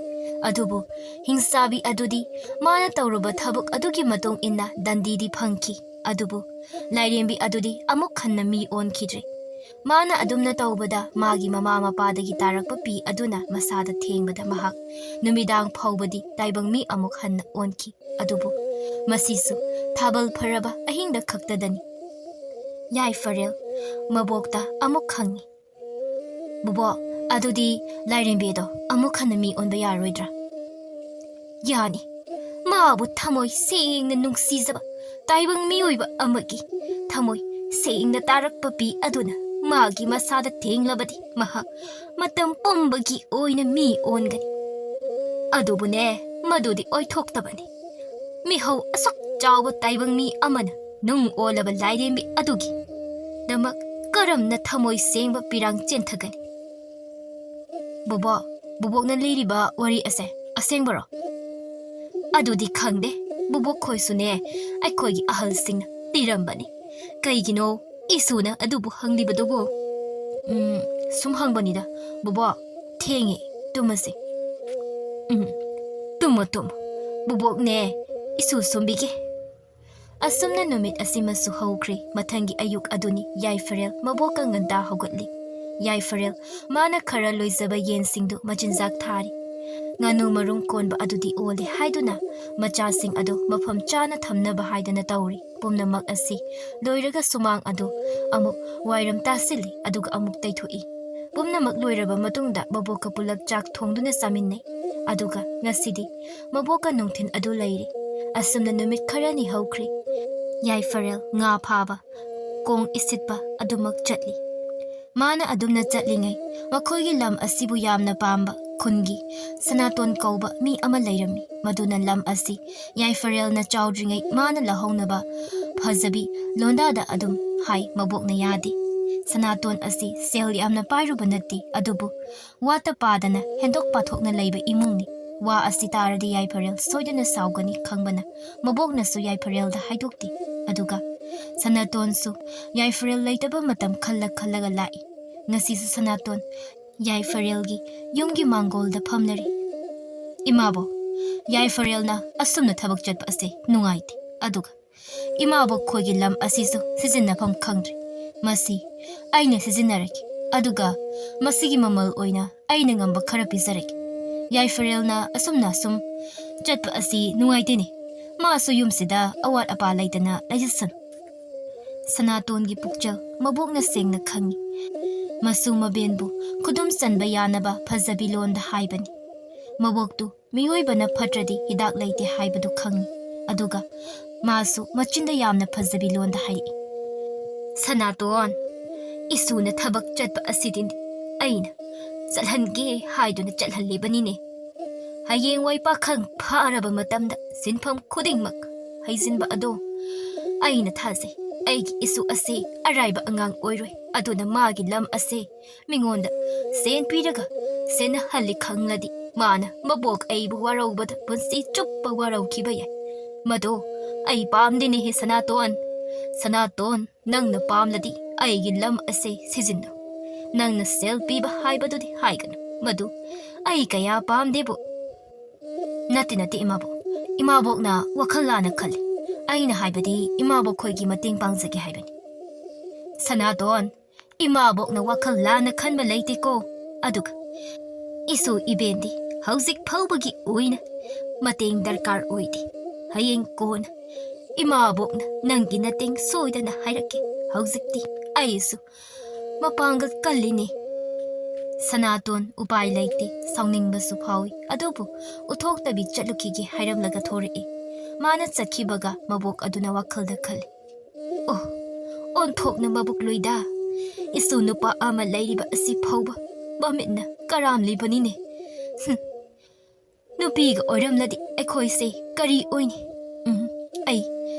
ꯑꯗꯨꯕꯨ ꯍꯤꯡꯆꯥꯕꯤ ꯑꯗꯨꯗꯤ ꯃꯥꯅ ꯇꯧꯔꯨꯕ ꯊꯕꯛ ꯑꯗꯨꯒꯤ ꯃꯇꯨꯡ ꯏꯟꯅ ꯗꯟꯗꯤꯗꯤ ꯐꯪꯈꯤ꯫ ꯑꯗꯨꯕꯨ ꯂꯥꯏꯔꯦꯝꯕꯤ ꯑꯗꯨꯗꯤ ꯑꯃꯨꯛ ꯍꯟꯅ ꯃꯤ ꯑꯣꯟꯈꯤꯗ꯭ꯔꯦ꯫ ꯃꯥꯅ ꯑꯗꯨꯝꯅ ꯇꯧꯕꯗ ꯃꯥꯒꯤ ꯃꯃꯥ ꯃꯄꯥꯗꯒꯤ ꯇꯥꯔꯛꯄ ꯄꯤ ꯑꯗꯨꯅ ꯃꯁꯥꯗ ꯊꯦꯡꯕꯗ ꯃꯍꯥꯛ ꯅꯨꯃꯤꯗꯥꯡ ꯐꯥꯎꯕꯗꯤ ꯇꯥꯏꯕꯪ ꯃꯤ ꯑꯃꯨꯛ ꯍꯟꯅ ꯑꯣꯟꯈꯤ꯫ ꯑꯗꯨꯕꯨ ꯃꯁꯤꯁꯨ ꯊꯥꯕꯜ ꯐꯔꯕ ꯑꯍꯤꯡꯗ ꯈꯛꯇꯗꯅꯤ꯫ ꯌꯥꯏꯐꯔꯦꯜ ꯃꯕꯣꯛꯇ ꯑꯃꯨꯛ ꯍꯪꯉꯤ, "ꯕꯣꯕꯣꯛ, ꯑꯗꯨꯗꯤ ꯂꯥꯏꯔꯦꯝꯕꯤꯗꯣ ꯑꯃꯨꯛ ꯍꯟꯅ ꯃꯤ ꯑꯣꯟꯕ ꯌꯥꯔꯣꯏꯗ꯭ꯔꯥ?" "ꯌꯥꯅꯤ꯫ ꯃꯥꯕꯨ ꯊꯃꯣꯏ ꯁꯦꯡꯅ ꯅꯨꯡꯁꯤꯖꯕ ꯇꯥꯏꯕꯪ ꯃꯤꯑꯣꯏꯕ ꯑꯃꯒꯤ ꯊꯃꯣꯏ ꯁꯦꯡꯅ ꯇꯥꯔꯛꯄ ꯄꯤ ꯑꯗꯨꯅ ꯃꯥꯒꯤ ꯃꯁꯥꯗ ꯊꯦꯡꯂꯕꯗꯤ ꯃꯍꯥꯛ ꯃꯇꯝ ꯄꯨꯝꯕꯒꯤ ꯑꯣꯏꯅ ꯃꯤ ꯑꯣꯟꯒꯅꯤ꯫ ꯑꯗꯨꯕꯨꯅꯦ, ꯃꯗꯨꯗꯤ ꯑꯣꯏꯊꯣꯛꯇꯕꯅꯤ꯫ ꯃꯤꯍꯧ ꯑꯁꯨꯛ ꯆꯥꯎꯕ ꯇꯥꯏꯕꯪ ꯃꯤ ꯑꯃꯅ ꯅꯨꯡ ꯑꯣꯜꯂꯕ ꯂꯥꯏꯔꯦꯝꯕꯤ ꯑꯗꯨꯒꯤꯗꯃꯛ ꯀꯔꯝꯅ ꯊꯃꯣꯏ ꯁꯦꯡꯕ ꯄꯤꯔꯥꯡ ꯆꯦꯟꯊꯒꯅꯤ? ꯕꯣꯕꯣꯛ, ꯕꯣꯕꯣꯛꯅ ꯂꯤꯔꯤꯕ ꯋꯥꯔꯤ ꯑꯁꯦ ꯑꯁꯦꯡꯕꯔꯣ? ꯑꯗꯨꯗꯤ ꯈꯪꯗꯦ꯫ ꯕꯣꯕꯣꯛ ꯈꯣꯏꯁꯨꯅꯦ, ꯑꯩꯈꯣꯏꯒꯤ ꯑꯍꯜꯁꯤꯡꯅ ꯂꯤꯔꯝꯕꯅꯤ꯫ ꯀꯩꯒꯤꯅꯣ ꯏꯁꯨꯅ ꯑꯗꯨꯕꯨ ꯍꯪꯂꯤꯕꯗꯨꯕꯨ? ꯎꯝ, ꯁꯨꯝ ꯍꯪꯕꯅꯤꯗ꯫ ꯕꯣꯕꯣꯛ, ꯊꯦꯡꯉꯦ, ꯇꯨꯝꯃꯁꯤ꯫ ꯎꯝ, ꯇꯨꯝꯃꯣ, ꯇꯨꯝꯃꯣ꯫ ꯕꯣꯕꯣꯛꯅꯦ, ꯏꯁꯨ ꯁꯨꯝꯕꯤꯒꯦ꯫ ꯑꯁꯨꯝꯅ ꯅꯨꯃꯤꯠ ꯑꯁꯤꯃꯁꯨ ꯍꯧꯈ꯭ꯔꯦ꯫ ꯃꯊꯪꯒꯤ ꯑꯌꯨꯛ ꯑꯗꯨꯅꯤ꯫ ꯌꯥꯏꯐꯔꯦꯜ ꯃꯕꯣꯛꯀ ꯉꯟꯇꯥ ꯍꯧꯒꯠꯂꯤ꯫ ꯌꯥꯏꯐꯔꯦꯜ ꯃꯥꯅ ꯈꯔ ꯂꯣꯏꯖꯕ ꯌꯦꯟꯁꯤꯡꯗꯨ ꯃꯆꯤꯟꯖꯥꯛ ꯊꯥꯔꯤ꯫ ꯉꯥꯅꯨ ꯃꯔꯨꯝ ꯀꯣꯟꯕ ꯑꯗꯨꯗꯤ ꯑꯣꯜꯂꯦ ꯍꯥꯏꯗꯨꯅ ꯃꯆꯥꯁꯤꯡ ꯑꯗꯨ ꯃꯐꯝ ꯆꯥꯅ ꯊꯝꯅꯕ ꯍꯥꯏꯗꯅ ꯇꯧꯔꯤ꯫ ꯄꯨꯝꯅꯃꯛ ꯑꯁꯤ ꯂꯣꯏꯔꯒ ꯁꯨꯃꯥꯡ ꯑꯗꯨ ꯑꯃꯨꯛ ꯋꯥꯏꯔꯝ ꯇꯥꯁꯤꯜꯂꯤ, ꯑꯗꯨꯒ ꯑꯃꯨꯛ ꯇꯩꯊꯣꯛꯏ꯫ ꯄꯨꯝꯅꯃꯛ ꯂꯣꯏꯔꯕ ꯃꯇꯨꯡꯗ ꯃꯕꯣꯛꯀ ꯄꯨꯂꯞ ꯆꯥꯛ ꯊꯣꯡꯗꯨꯅ ꯆꯥꯃꯤꯟꯅꯩ꯫ ꯑꯗꯨꯒ ꯉꯁꯤꯗꯤ ꯃꯕꯣꯛꯀ ꯅꯨꯡꯊꯤꯜ ꯑꯗꯨ ꯂꯩꯔꯤ꯫ ꯑꯁꯨꯝꯅ ꯅꯨꯃꯤꯠ ꯈꯔꯅꯤ ꯍꯧꯈ꯭ꯔꯦ꯫ ꯌꯥꯏꯐꯔꯦꯜ ꯉꯥ ꯐꯥꯕ, ꯀꯣꯡ ꯏꯁꯤꯠꯄ ꯑꯗꯨꯃꯛ ꯆꯠꯂꯤ꯫ ꯃꯥꯅ ꯑꯗꯨꯝꯅ ꯆꯠꯂꯤꯉꯩ, ꯃꯈꯣꯏꯒꯤ ꯂꯝ ꯑꯁꯤꯕꯨ ꯌꯥꯝꯅ ꯄꯥꯝꯕ ꯈꯨꯟꯒꯤ ꯁꯅꯥꯇꯣꯟ ꯀꯧꯕ ꯃꯤ ꯑꯃ ꯂꯩꯔꯝꯃꯤ꯫ ꯃꯗꯨꯅ ꯂꯝ ꯑꯁꯤ ꯌꯥꯏꯐꯔꯦꯜꯅ ꯆꯥꯎꯗ꯭ꯔꯤꯉꯩ ꯃꯥꯅ ꯂꯧꯍꯧꯅꯕ ꯐꯖꯕꯤ ꯂꯣꯟꯗꯥꯗ ꯑꯗꯨꯝ ꯍꯥꯏ꯫ ꯃꯕꯣꯛꯅ ꯌꯥꯗꯦ꯫ ꯁꯅꯥꯇꯣꯟ ꯑꯁꯤ ꯁꯦꯜ ꯌꯥꯝꯅ ꯄꯥꯏꯔꯨꯕ ꯅꯠꯇꯦ, ꯑꯗꯨꯕꯨ ꯋꯥꯠꯇ ꯄꯥꯗꯅ ꯍꯦꯟꯗꯣꯛ ꯄꯥꯊꯣꯛꯅ ꯂꯩꯕ ꯏꯃꯨꯡꯅꯤ꯫ ꯋꯥ ꯑꯁꯤ ꯇꯥꯔꯗꯤ ꯌꯥꯏꯐꯔꯦꯜ ꯁꯣꯏꯗꯅ ꯁꯥꯎꯒꯅꯤ ꯈꯪꯕꯅ ꯃꯕꯣꯛꯅꯁꯨ ꯌꯥꯏꯐꯔꯦꯜꯗ ꯍꯥꯏꯗꯣꯛꯇꯦ꯫ ꯑꯗꯨꯒ ꯁꯅꯥꯇꯣꯟꯁꯨ ꯌꯥꯏꯐꯔꯦꯜ ꯂꯩꯇꯕ ꯃꯇꯝ ꯈꯜꯂ ꯈꯜꯂꯒ ꯂꯥꯛꯏ꯫ ꯉꯁꯤꯁꯨ ꯁꯅꯥꯇꯣꯟ ꯌꯥꯏꯐꯔꯦꯜꯒꯤ ꯌꯨꯝꯒꯤ ꯃꯥꯡꯒꯣꯜꯗ ꯐꯝꯅꯔꯤ꯫ "ꯏꯃꯥꯕꯣꯛ, ꯌꯥꯏꯐꯔꯦꯜꯅ ꯑꯁꯨꯝꯅ ꯊꯕꯛ ꯆꯠꯄ ꯑꯁꯦ ꯅꯨꯡꯉꯥꯏꯇꯦ꯫ ꯑꯗꯨꯒ ꯏꯃꯥꯕꯣꯛ ꯈꯣꯏꯒꯤ ꯂꯝ ꯑꯁꯤꯁꯨ ꯁꯤꯖꯤꯟꯅꯐꯝ ꯈꯪꯗ꯭ꯔꯦ꯫ ꯃꯁꯤ ꯑꯩꯅ ꯁꯤꯖꯤꯟꯅꯔꯒꯦ, ꯑꯗꯨꯒ ꯃꯁꯤꯒꯤ ꯃꯃꯜ ꯑꯣꯏꯅ ꯑꯩꯅ ꯉꯝꯕ ꯈꯔ ꯄꯤꯖꯔꯒꯦ꯫ ꯌꯥꯏꯐꯔꯦꯜꯅ ꯑꯁꯨꯝꯅ ꯁꯨꯝ ꯆꯠꯄ ꯑꯁꯤ ꯅꯨꯡꯉꯥꯏꯇꯦꯅꯦ꯫ ꯃꯥꯁꯨ ꯌꯨꯝꯁꯤꯗ ꯑꯋꯥꯠ ꯑꯄꯥ ꯂꯩꯇꯅ ꯂꯩꯖꯁꯅꯨ꯫" ꯁꯅꯥꯇꯣꯟꯒꯤ ꯄꯨꯛꯆꯦꯜ ꯃꯕꯣꯛꯅ ꯁꯦꯡꯅ ꯈꯪꯏ꯫ ꯃꯁꯨ ꯃꯕꯦꯟꯕꯨ ꯈꯨꯗꯨꯝ ꯆꯟꯕ ꯌꯥꯅꯕ ꯐꯖꯕꯤ ꯂꯣꯟꯗ ꯍꯥꯏꯕꯅꯤ꯫ ꯃꯕꯣꯛꯇꯨ ꯃꯤꯑꯣꯏꯕꯅ ꯐꯠꯇ꯭ꯔꯗꯤ ꯍꯤꯗꯥꯛ ꯂꯩꯇꯦ ꯍꯥꯏꯕꯗꯨ ꯈꯪꯏ꯫ ꯑꯗꯨꯒ ꯃꯥꯁꯨ ꯃꯆꯤꯟꯗ ꯌꯥꯝꯅ ꯐꯖꯕꯤ ꯂꯣꯟꯗ ꯍꯥꯏꯔꯛꯏ, "ꯁꯅꯥꯇꯣꯟ, ꯏꯁꯨꯅ ꯊꯕꯛ ꯆꯠꯄ ꯑꯁꯤꯗꯤ ꯑꯩꯅ ꯆꯠꯍꯟꯒꯦ ꯍꯥꯏꯗꯨꯅ ꯆꯠꯍꯜꯂꯤꯕꯅꯤꯅꯦ꯫ ꯍꯌꯦꯡꯋꯥꯏ ꯄꯥꯈꯪ ꯐꯥꯔꯕ ꯃꯇꯝꯗ ꯁꯤꯟꯐꯝ ꯈꯨꯗꯤꯡꯃꯛ ꯍꯩꯖꯤꯟꯕ ꯑꯗꯣ ꯑꯩꯅ ꯊꯥꯖꯩ꯫ ꯑꯩꯒꯤ ꯏꯁꯨ ꯑꯁꯤ ꯑꯔꯥꯏꯕ ꯑꯉꯥꯡ ꯑꯣꯏꯔꯣꯏ꯫ ꯑꯗꯨꯅ ꯃꯥꯒꯤ ꯂꯝ ꯑꯁꯦ ꯃꯤꯉꯣꯟꯗ ꯁꯦꯟ ꯄꯤꯔꯒ ꯁꯦꯟꯅꯍꯜꯂꯤ ꯈꯪꯂꯗꯤ ꯃꯥꯅ ꯃꯕꯣꯛ ꯑꯩꯕꯨ ꯋꯥꯔꯧꯕꯗ ꯄꯨꯟꯁꯤ ꯆꯨꯞꯄ ꯋꯥꯔꯧꯈꯤꯕ ꯌꯥꯏ꯫ ꯃꯗꯣ ꯑꯩ ꯄꯥꯝꯗꯦꯅꯦꯍꯦ ꯁꯅꯥꯇꯣꯟ꯫ ꯁꯅꯥꯇꯣꯟ, ꯅꯪꯅ ꯄꯥꯝꯂꯗꯤ ꯑꯩꯒꯤ ꯂꯝ ꯑꯁꯦ ꯁꯤꯖꯤꯟꯅꯧ꯫ ꯅꯪꯅ ꯁꯦꯜ ꯄꯤꯕ ꯍꯥꯏꯕꯗꯨꯗꯤ ꯍꯥꯏꯒꯅꯨ꯫ ꯃꯗꯨ ꯑꯩ ꯀꯌꯥ ꯄꯥꯝꯗꯦꯕꯨ꯫" "ꯅꯠꯇꯦ, ꯅꯠꯇꯦ, ꯏꯃꯥꯕꯣꯛ꯫ ꯏꯃꯥꯕꯣꯛꯅ ꯋꯥꯈꯜ ꯂꯥꯟꯅ ꯈꯜꯂꯤ꯫ ꯑꯩꯅ ꯍꯥꯏꯕꯗꯤ ꯏꯃꯥꯕꯣꯛ ꯈꯣꯏꯒꯤ ꯃꯇꯦꯡ ꯄꯥꯡꯖꯒꯦ ꯍꯥꯏꯕꯅꯤ꯫" "ꯁꯅꯥꯇꯣꯟ, ꯏꯃꯥꯕꯣꯛꯅ ꯋꯥꯈꯜ ꯂꯥꯟꯅ ꯈꯟꯕ ꯂꯩꯇꯦꯀꯣ꯫ ꯑꯗꯨꯒ ꯏꯁꯨ ꯏꯕꯦꯟꯗꯤ ꯍꯧꯖꯤꯛ ꯐꯥꯎꯕꯒꯤ ꯑꯣꯏꯅ ꯃꯇꯦꯡ ꯗꯔꯀꯥꯔ ꯑꯣꯏꯗꯦ꯫ ꯍꯌꯦꯡ ꯀꯣꯟꯅ ꯏꯃꯥꯕꯣꯛꯅ ꯅꯪꯒꯤ ꯅꯇꯦꯡ ꯁꯣꯏꯗꯅ ꯍꯥꯏꯔꯛꯀꯦ꯫ ꯍꯧꯖꯤꯛꯇꯤ ꯑꯩꯁꯨ ꯃꯄꯥꯡꯒꯜ ꯀꯜꯂꯤꯅꯦ꯫" ꯁꯅꯥꯇꯣꯟ ꯎꯄꯥꯏ ꯂꯩꯇꯦ, ꯁꯥꯎꯅꯤꯡꯕꯁꯨ ꯐꯥꯎꯏ꯫ ꯑꯗꯨꯕꯨ ꯎꯠꯊꯣꯛꯇꯕꯤ ꯆꯠꯂꯨꯈꯤꯒꯦ ꯍꯥꯏꯔꯝꯂꯒ ꯊꯣꯔꯛꯏ꯫ ꯃꯥꯅ ꯆꯠꯈꯤꯕꯒ ꯃꯕꯣꯛ ꯑꯗꯨꯅ ꯋꯥꯈꯜꯗ ꯈꯜꯂꯤ, "ꯑꯣ, ꯑꯣꯟꯊꯣꯛꯅ ꯃꯕꯨꯛ ꯂꯣꯏꯗ꯫ ꯏꯁꯨ ꯅꯨꯄꯥ ꯑꯃ ꯂꯩꯔꯤꯕ ꯑꯁꯤ ꯐꯥꯎꯕ ꯃꯃꯤꯠꯅ ꯀꯔꯥꯝꯂꯤꯕꯅꯤꯅꯦ꯫ ꯍꯨꯝ, ꯅꯨꯄꯤꯒ ꯑꯣꯏꯔꯝꯂꯗꯤ ꯑꯩꯈꯣꯏꯁꯦ ꯀꯔꯤ ꯑꯣꯏꯅꯤ? ꯎꯝ, ꯑꯩ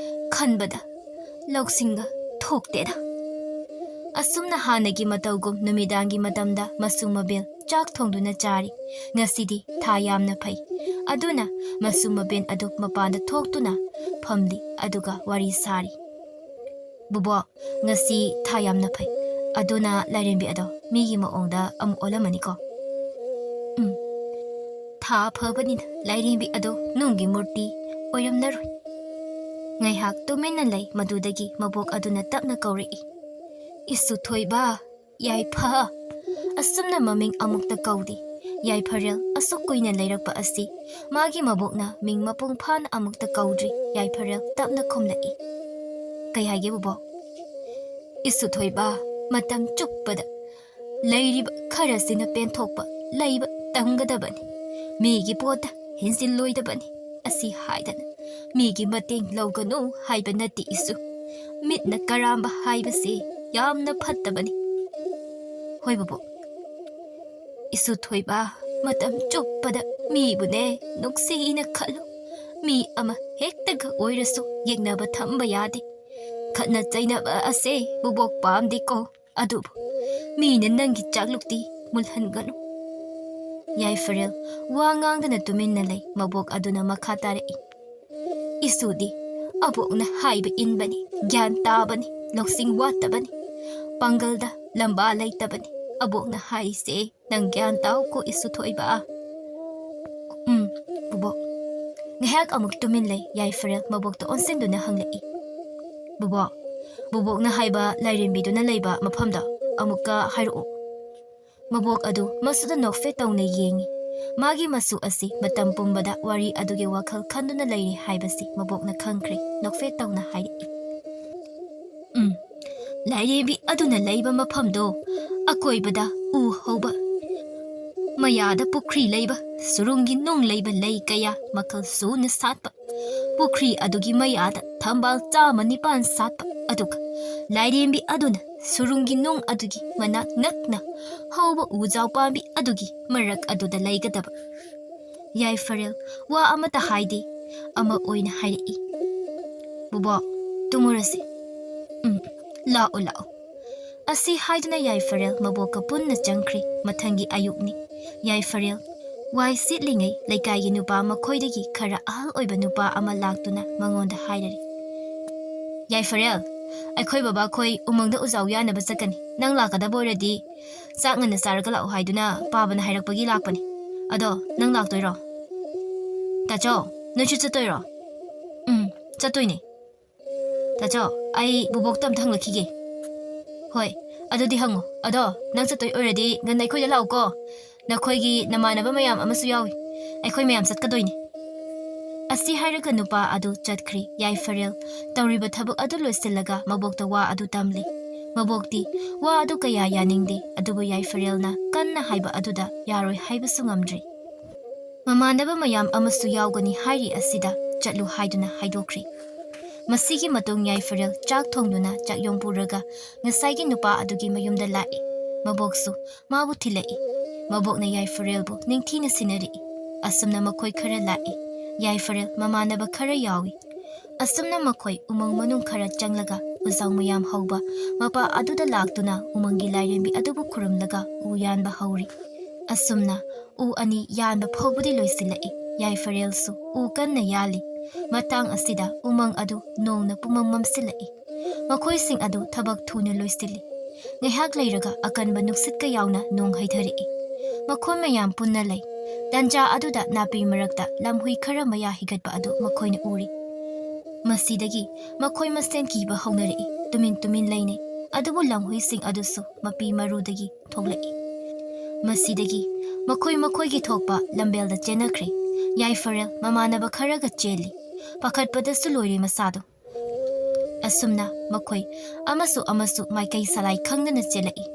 ꯈꯟꯕꯗ ꯂꯧꯁꯤꯡꯒ ꯊꯣꯛꯇꯦꯗ꯫" ꯑꯁꯨꯝꯅ ꯍꯥꯟꯅꯒꯤ ꯃꯇꯧꯒꯨꯝ ꯅꯨꯃꯤꯗꯥꯡꯒꯤ ꯃꯇꯝꯗ ꯃꯁꯨ ꯃꯕꯦꯜ ꯆꯥꯛ ꯊꯣꯡꯗꯨꯅ ꯆꯥꯔꯤ꯫ ꯉꯁꯤꯗꯤ ꯊꯥ ꯌꯥꯝꯅ ꯐꯩ꯫ ꯑꯗꯨꯅ ꯃꯁꯨ ꯃꯕꯦꯟ ꯑꯗꯨ ꯃꯄꯥꯟꯗ ꯊꯣꯛꯇꯨꯅ ꯐꯝꯂꯤ, ꯑꯗꯨꯒ ꯋꯥꯔꯤ ꯁꯥꯔꯤ꯫ "ꯕꯨꯕꯣꯛ, ꯉꯁꯤ ꯊꯥ ꯌꯥꯝꯅ ꯐꯩ, ꯑꯗꯨꯅ ꯂꯥꯏꯔꯦꯝꯕꯤ ꯑꯗꯣ ꯃꯤꯒꯤ ꯃꯑꯣꯡꯗ ꯑꯃꯨꯛ ꯑꯣꯜꯂꯝꯃꯅꯤꯀꯣ꯫" "ꯎꯝ, ꯊꯥ ꯐꯕꯅꯤꯅ ꯂꯥꯏꯔꯦꯝꯕꯤ ꯑꯗꯣ ꯅꯨꯡꯒꯤ ꯃꯨꯔꯇꯤ ꯑꯣꯏꯔꯝꯂꯔꯣꯏ꯫" ꯉꯥꯏꯍꯥꯛ ꯇꯨꯃꯤꯟꯅ ꯂꯩ꯫ ꯃꯗꯨꯗꯒꯤ ꯃꯕꯣꯛ ꯑꯗꯨꯅ ꯇꯞꯅ ꯀꯧꯔꯛꯏ, "ꯏꯁꯨ ꯊꯣꯏꯕ, ꯌꯥꯏꯐ꯫" ꯑꯁꯨꯝꯅ ꯃꯃꯤꯡ ꯑꯃꯨꯛꯇ ꯀꯧꯗꯦ꯫ ꯌꯥꯏꯐꯔꯦꯜ ꯑꯁꯨꯛ ꯀꯨꯏꯅ ꯂꯩꯔꯛꯄ ꯑꯁꯤ ꯃꯥꯒꯤ ꯃꯕꯣꯛꯅ ꯃꯤꯡ ꯃꯄꯨꯡ ꯐꯥꯅ ꯑꯃꯨꯛꯇ ꯀꯧꯗ꯭ꯔꯤ꯫ ꯌꯥꯏꯐꯔꯦꯜ ꯇꯞꯅ ꯈꯨꯝꯂꯛꯏ, "ꯀꯩ ꯍꯥꯏꯒꯦ ꯕꯨꯕꯣꯛ?" "ꯏꯁꯨ ꯊꯣꯏꯕ, ꯃꯇꯝ ꯆꯨꯞꯄꯗ ꯂꯩꯔꯤꯕ ꯈꯔꯁꯤꯅ ꯄꯦꯟꯊꯣꯛꯄ ꯂꯩꯕ ꯇꯝꯒꯗꯕꯅꯤ꯫ ꯃꯤꯒꯤ ꯄꯣꯠꯇ ꯍꯦꯟꯖꯤꯜꯂꯣꯏꯗꯕꯅꯤ꯫" ꯑꯁꯤ ꯍꯥꯏꯗꯅ ꯃꯤꯒꯤ ꯃꯇꯦꯡ ꯂꯧꯒꯅꯨ ꯍꯥꯏꯕ ꯅꯠꯇꯦ ꯏꯁꯨ꯫ ꯃꯤꯠꯅ ꯀꯔꯥꯝꯕ ꯍꯥꯏꯕꯁꯤ ꯌꯥꯝꯅ ꯐꯠꯇꯕꯅꯤ꯫ ꯍꯣꯏ ꯕꯣꯕꯣꯛ꯫ ꯏꯁꯨ ꯊꯣꯏꯕ, ꯃꯇꯝ ꯆꯨꯞꯄꯗ ꯃꯤꯕꯨꯅꯦ ꯅꯨꯡꯁꯤꯅ ꯈꯜꯂꯨ꯫ ꯃꯤ ꯑꯃ ꯍꯦꯛꯇꯒ ꯑꯣꯏꯔꯁꯨ ꯌꯦꯡꯅꯕ ꯊꯝꯕ ꯌꯥꯗꯦ꯫ ꯈꯠꯅ ꯆꯩꯅꯕ ꯑꯁꯦ ꯕꯣꯕꯣꯛ ꯄꯥꯝꯗꯦꯀꯣ꯫ ꯑꯗꯨꯕꯨ ꯃꯤꯅ ꯅꯪꯒꯤ ꯆꯥꯛꯂꯨꯛꯇꯤ ꯃꯨꯜꯍꯟꯒꯅꯨ꯫ ꯌꯥꯏꯐꯔꯦꯜ ꯋꯥ ꯉꯥꯡꯗꯅ ꯇꯨꯃꯤꯟꯅ ꯂꯩ꯫ ꯃꯕꯣꯛ ꯑꯗꯨꯅ ꯃꯈꯥ ꯇꯥꯔꯛꯏ, ꯏꯁꯨꯗꯤ ꯑꯕꯣꯛꯅ ꯍꯥꯏꯕ ꯏꯟꯕꯅꯤ, ꯒ꯭ꯌꯥꯟ ꯇꯥꯕꯅꯤ, ꯂꯧꯁꯤꯡ ꯋꯥꯠꯇꯕꯅꯤ, ꯄꯥꯡꯒꯜꯗ ꯂꯝꯕꯥ ꯂꯩꯇꯕꯅꯤ꯫ ꯑꯕꯣꯛꯅ ꯍꯥꯏꯔꯤꯁꯦ ꯅꯪ ꯒ꯭ꯌꯥꯟ ꯇꯥꯎꯀꯣ ꯏꯁꯨ ꯊꯣꯏꯕ꯫ ꯎꯝ, ꯕꯣꯕꯣꯛ꯫ ꯉꯥꯏꯍꯥꯛ ꯑꯃꯨꯛ ꯇꯨꯃꯤꯟ ꯂꯩ꯫ ꯌꯥꯏꯐꯔꯦꯜ ꯃꯕꯣꯛꯇ ꯑꯣꯟꯁꯤꯟꯗꯨꯅ ꯍꯪꯂꯛꯏ, ꯕꯣꯕꯣꯛ, ꯕꯣꯕꯣꯛꯅ ꯍꯥꯏꯕ ꯂꯥꯏꯔꯦꯝꯕꯤꯗꯨꯅ ꯂꯩꯕ ꯃꯐꯝꯗꯣ ꯑꯃꯨꯛꯀ ꯍꯥꯏꯔꯛꯑꯣ꯫ ꯃꯕꯣꯛ ꯑꯗꯨ ꯃꯁꯨꯗ ꯅꯣꯛꯐꯦꯠ ꯇꯧꯅ ꯌꯦꯡꯏ꯫ ꯃꯥꯒꯤ ꯃꯁꯨ ꯑꯁꯤ ꯃꯇꯝ ꯄꯨꯝꯕꯗ ꯋꯥꯔꯤ ꯑꯗꯨꯒꯤ ꯋꯥꯈꯜ ꯈꯟꯗꯨꯅ ꯂꯩꯔꯤ ꯍꯥꯏꯕꯁꯤ ꯃꯕꯣꯛꯅ ꯈꯪꯈ꯭ꯔꯦ꯫ ꯅꯣꯛꯐꯦꯠ ꯇꯧꯅ ꯍꯥꯏꯔꯛꯏ, ꯎꯝ, ꯂꯥꯏꯔꯦꯝꯕꯤ ꯑꯗꯨꯅ ꯂꯩꯕ ꯃꯐꯝꯗꯣ ꯑꯀꯣꯏꯕꯗ ꯎ ꯍꯧꯕ, ꯃꯌꯥꯗ ꯄꯨꯈ꯭ꯔꯤ ꯂꯩꯕ, ꯁꯨꯔꯨꯡꯒꯤ ꯅꯨꯡ ꯂꯩꯕ ꯂꯩ ꯀꯌꯥ ꯃꯈꯜ ꯁꯨꯅ ꯁꯥꯠꯄ, ꯄꯨꯈ꯭ꯔꯤ ꯑꯗꯨꯒꯤ ꯃꯌꯥꯗ ꯊꯝꯕꯥꯜ ꯆꯥꯝꯃ ꯅꯤꯄꯥꯟ ꯁꯥꯠꯄ, ꯑꯗꯨꯒ ꯂꯥꯏꯔꯦꯝꯕꯤ ꯑꯗꯨꯅ ꯁꯨꯔꯨꯡꯒꯤ ꯅꯨꯡ ꯑꯗꯨꯒꯤ ꯃꯅꯥꯛ ꯅꯛꯅ ꯍꯧꯕ ꯎꯖꯥꯎ ꯄꯥꯝꯕꯤ ꯑꯗꯨꯒꯤ ꯃꯔꯛ ꯑꯗꯨꯗ ꯂꯩꯒꯗꯕ꯫ ꯌꯥꯏꯐꯔꯦꯜ ꯋꯥ ꯑꯃꯠꯇ ꯍꯥꯏꯗꯦ꯫ ꯑꯃ ꯑꯣꯏꯅ ꯍꯥꯏꯔꯛꯏ, ꯕꯣꯕꯣꯛ, ꯇꯨꯝꯃꯨꯔꯁꯤ꯫ ꯎꯝ, ꯂꯥꯛꯑꯣ, ꯂꯥꯛꯑꯣ꯫ ꯑꯁꯤ ꯍꯥꯏꯗꯨꯅ ꯌꯥꯏꯐꯔꯦꯜ ꯃꯕꯣꯛꯀ ꯄꯨꯟꯅ ꯆꯪꯈ꯭ꯔꯦ꯫ ꯃꯊꯪꯒꯤ ꯑꯌꯨꯛꯅꯤ꯫ ꯌꯥꯏꯐꯔꯦꯜ ꯋꯥꯏ ꯁꯤꯠꯂꯤꯉꯩ ꯂꯩꯀꯥꯏꯒꯤ ꯅꯨꯄꯥ ꯃꯈꯣꯏꯗꯒꯤ ꯈꯔ ꯑꯍꯜ ꯑꯣꯏꯕ ꯅꯨꯄꯥ ꯑꯃ ꯂꯥꯛꯇꯨꯅ ꯃꯉꯣꯟꯗ ꯍꯥꯏꯔꯔꯤ, ꯌꯥꯏꯐꯔꯦꯜ, ꯑꯩꯈꯣꯏ ꯕꯕꯥꯈꯣꯏ ꯎꯃꯪꯗ ꯎꯖꯥꯎ ꯌꯥꯅꯕ ꯆꯠꯀꯅꯤ꯫ ꯅꯪ ꯂꯥꯛꯀꯗꯕ ꯑꯣꯏꯔꯗꯤ ꯆꯥꯛ ꯉꯟꯅ ꯆꯥꯔꯒ ꯂꯥꯛꯑꯣ ꯍꯥꯏꯗꯨꯅ ꯄꯥꯕꯅ ꯍꯥꯏꯔꯛꯄꯒꯤ ꯂꯥꯛꯄꯅꯤ꯫ ꯑꯗꯣ ꯅꯪ ꯂꯥꯛꯇꯣꯏꯔꯣ? ꯇꯥꯆꯧ, ꯅꯣꯏꯁꯨ ꯆꯠꯇꯣꯏꯔꯣ? ꯎꯝ, ꯆꯠꯇꯣꯏꯅꯦ꯫ ꯇꯥꯆꯧ, ꯑꯩ ꯕꯨꯕꯣꯛꯇ ꯑꯝꯇ ꯍꯪꯂꯛꯈꯤꯒꯦ꯫ ꯍꯣꯏ, ꯑꯗꯨꯗꯤ ꯍꯪꯉꯣ꯫ ꯑꯗꯣ ꯅꯪ ꯆꯠꯇꯣꯏ ꯑꯣꯏꯔꯗꯤ ꯉꯟꯅ ꯑꯩꯈꯣꯏꯗ ꯂꯥꯛꯎꯀꯣ꯫ ꯅꯈꯣꯏꯒꯤ ꯅꯃꯥꯟꯅꯕ ꯃꯌꯥꯝ ꯑꯃꯁꯨ ꯌꯥꯎꯏ꯫ ꯑꯩꯈꯣꯏ ꯃꯌꯥꯝ ꯆꯠꯀꯗꯣꯏꯅꯤ꯫ ꯑꯁꯤ ꯍꯥꯏꯔꯒ ꯅꯨꯄꯥ ꯑꯗꯨ ꯆꯠꯈ꯭ꯔꯦ꯫ ꯌꯥꯏꯐꯔꯦꯜ ꯇꯧꯔꯤꯕ ꯊꯕꯛ ꯑꯗꯨ ꯂꯣꯏꯁꯤꯜꯂꯒ ꯃꯕꯣꯛꯇ ꯋꯥ ꯑꯗꯨ ꯇꯝꯂꯦ꯫ ꯃꯕꯣꯛꯇꯤ ꯋꯥ ꯑꯗꯨ ꯀꯌꯥ ꯌꯥꯅꯤꯡꯗꯦ, ꯑꯗꯨꯕꯨ ꯌꯥꯏꯐꯔꯦꯜꯅ ꯀꯟꯅ ꯍꯥꯏꯕ ꯑꯗꯨꯗ ꯌꯥꯔꯣꯏ ꯍꯥꯏꯕꯁꯨ ꯉꯝꯗ꯭ꯔꯦ꯫ ꯃꯃꯥꯟꯅꯕ ꯃꯌꯥꯝ ꯑꯃꯁꯨ ꯌꯥꯎꯒꯅꯤ ꯍꯥꯏꯔꯤ ꯑꯁꯤꯗ ꯆꯠꯂꯨ ꯍꯥꯏꯗꯨꯅ ꯍꯥꯏꯗꯣꯛꯈ꯭ꯔꯦ꯫ ꯃꯁꯤꯒꯤ ꯃꯇꯨꯡ ꯌꯥꯏꯐꯔꯦꯜ ꯆꯥꯛ ꯊꯣꯡꯗꯨꯅ ꯆꯥꯛꯌꯣꯝ ꯄꯨꯔꯒ ꯉꯁꯥꯏꯒꯤ ꯅꯨꯄꯥ ꯑꯗꯨꯒꯤ ꯃꯌꯨꯝꯗ ꯂꯥꯛꯏ꯫ ꯃꯕꯣꯛꯁꯨ ꯃꯥꯕꯨ ꯊꯤꯜꯂꯛꯏ꯫ ꯃꯕꯣꯛꯅ ꯌꯥꯏꯐꯔꯦꯜꯕꯨ ꯅꯤꯡꯊꯤꯅ ꯁꯤꯟꯅꯔꯛꯏ꯫ ꯑꯁꯨꯝꯅ ꯃꯈꯣꯏ ꯈꯔ ꯂꯥꯛꯏ꯫ ꯌꯥꯏꯐꯔꯦꯜ ꯃꯃꯥꯟꯅꯕ ꯈꯔ ꯌꯥꯎꯏ꯫ ꯑꯁꯨꯝꯅ ꯃꯈꯣꯏ ꯎꯃꯪ ꯃꯅꯨꯡ ꯈꯔ ꯆꯪꯂꯒ ꯎꯖꯥꯎ ꯃꯌꯥꯝ ꯍꯧꯕ ꯃꯄꯥ ꯑꯗꯨꯗ ꯂꯥꯛꯇꯨꯅ ꯎꯃꯪꯒꯤ ꯂꯥꯏꯔꯦꯝꯕꯤ ꯑꯗꯨꯕꯨ ꯈꯨꯔꯨꯝꯂꯒ ꯎ ꯌꯥꯟꯕ ꯍꯧꯔꯤ꯫ ꯑꯁꯨꯝꯅ ꯎ ꯑꯅꯤ ꯌꯥꯟꯕ ꯐꯥꯎꯕꯗꯤ ꯂꯣꯏꯁꯤꯜꯂꯛꯏ꯫ ꯌꯥꯏꯐꯔꯦꯜꯁꯨ ꯎ ꯀꯟꯅ ꯌꯥꯜꯂꯤ꯫ ꯃꯇꯥꯡ ꯑꯁꯤꯗ ꯎꯃꯪ ꯑꯗꯨ ꯅꯣꯡꯅ ꯄꯨꯃꯝ ꯃꯝꯁꯤꯜꯂꯛꯏ꯫ ꯃꯈꯣꯏꯁꯤꯡ ꯑꯗꯨ ꯊꯕꯛ ꯊꯨꯅ ꯂꯣꯏꯁꯤꯜꯂꯤ꯫ ꯉꯥꯏꯍꯥꯛ ꯂꯩꯔꯒ ꯑꯀꯟꯕ ꯅꯨꯡꯁꯤꯠꯀ ꯌꯥꯎꯅ ꯅꯣꯡ ꯍꯩꯊꯔꯛꯏ꯫ ꯃꯈꯣꯏ ꯃꯌꯥꯝ ꯄꯨꯟꯅ ꯂꯩ꯫ ꯇꯟꯖꯥ ꯑꯗꯨꯗ ꯅꯥꯄꯤ ꯃꯔꯛꯇ ꯂꯝꯍꯨꯏ ꯈꯔ ꯃꯌꯥ ꯍꯤꯒꯠꯄ ꯑꯗꯨ ꯃꯈꯣꯏꯅ ꯎꯔꯤ꯫ ꯃꯁꯤꯗꯒꯤ ꯃꯈꯣꯏ ꯃꯁꯦꯟ ꯀꯤꯕ ꯍꯧꯅꯔꯛꯏ꯫ ꯇꯨꯃꯤꯟ ꯇꯨꯃꯤꯟ ꯂꯩꯅꯩ꯫ ꯑꯗꯨꯕꯨ ꯂꯝꯍꯨꯏꯁꯤꯡ ꯑꯗꯨꯁꯨ ꯃꯄꯤ ꯃꯔꯨꯗꯒꯤ ꯊꯣꯛꯂꯛꯏ꯫ ꯃꯁꯤꯗꯒꯤ ꯃꯈꯣꯏ ꯃꯈꯣꯏꯒꯤ ꯊꯣꯛꯄ ꯂꯝꯕꯦꯜꯗ ꯆꯦꯟꯅꯈ꯭ꯔꯦ꯫ ꯌꯥꯏꯐꯔꯦꯜ ꯃꯃꯥꯟꯅꯕ ꯈꯔꯒ ꯆꯦꯜꯂꯤ꯫ ꯄꯥꯈꯠꯄꯗꯁꯨ ꯂꯣꯏꯔꯦ ꯃꯁꯥꯗꯣ꯫ ꯑꯁꯨꯝꯅ ꯃꯈꯣꯏ ꯑꯃꯁꯨ ꯑꯃꯁꯨ ꯃꯥꯏꯀꯩ ꯁꯂꯥꯏ ꯈꯪꯗꯅ ꯆꯦꯜꯂꯛꯏ꯫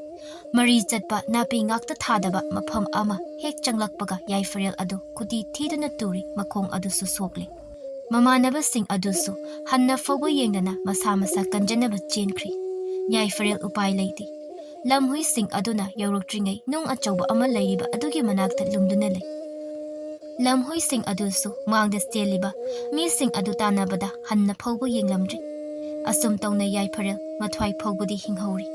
ꯃꯔꯤ ꯆꯠꯄ ꯅꯥꯄꯤ ꯉꯥꯛꯇ ꯊꯥꯗꯕ ꯃꯐꯝ ꯑꯃ ꯍꯦꯛ ꯆꯪꯂꯛꯄꯒ ꯌꯥꯏꯐꯔꯦꯜ ꯑꯗꯨ ꯈꯨꯗꯤ ꯊꯤꯗꯨꯅ ꯇꯨꯔꯤ, ꯃꯈꯣꯡ ꯑꯗꯨꯁꯨ ꯁꯣꯛꯂꯦ꯫ ꯃꯃꯥꯟꯅꯕꯁꯤꯡ ꯑꯗꯨꯁꯨ ꯍꯟꯅ ꯐꯥꯎꯕ ꯌꯦꯡꯗꯅ ꯃꯁꯥ ꯃꯁꯥ ꯀꯟꯖꯅꯕ ꯆꯦꯟꯈ꯭ꯔꯤ꯫ ꯌꯥꯏꯐꯔꯦꯜ ꯎꯄꯥꯏ ꯂꯩꯇꯦ꯫ ꯂꯝꯍꯨꯏꯁꯤꯡ ꯑꯗꯨꯅ ꯌꯧꯔꯛꯇ꯭ꯔꯤꯉꯩ ꯅꯨꯡ ꯑꯆꯧꯕ ꯑꯃ ꯂꯩꯔꯤꯕ ꯑꯗꯨꯒꯤ ꯃꯅꯥꯛꯇ ꯂꯨꯝꯗꯨꯅ ꯂꯩ꯫ ꯂꯝꯍꯨꯏꯁꯤꯡ ꯑꯗꯨꯁꯨ ꯃꯥꯡꯗ ꯆꯦꯜꯂꯤꯕ ꯃꯤꯁꯤꯡ ꯑꯗꯨ ꯇꯥꯟꯅꯕꯗ ꯍꯟꯅ ꯐꯥꯎꯕ ꯌꯦꯡꯂꯝꯗ꯭ꯔꯤ꯫ ꯑꯁꯨꯝ ꯇꯧꯅ ꯌꯥꯏꯐꯔꯦꯜ ꯃꯊ꯭ꯋꯥꯏ ꯐꯥꯎꯕꯗꯤ ꯍꯤꯡꯍꯧꯔꯤ꯫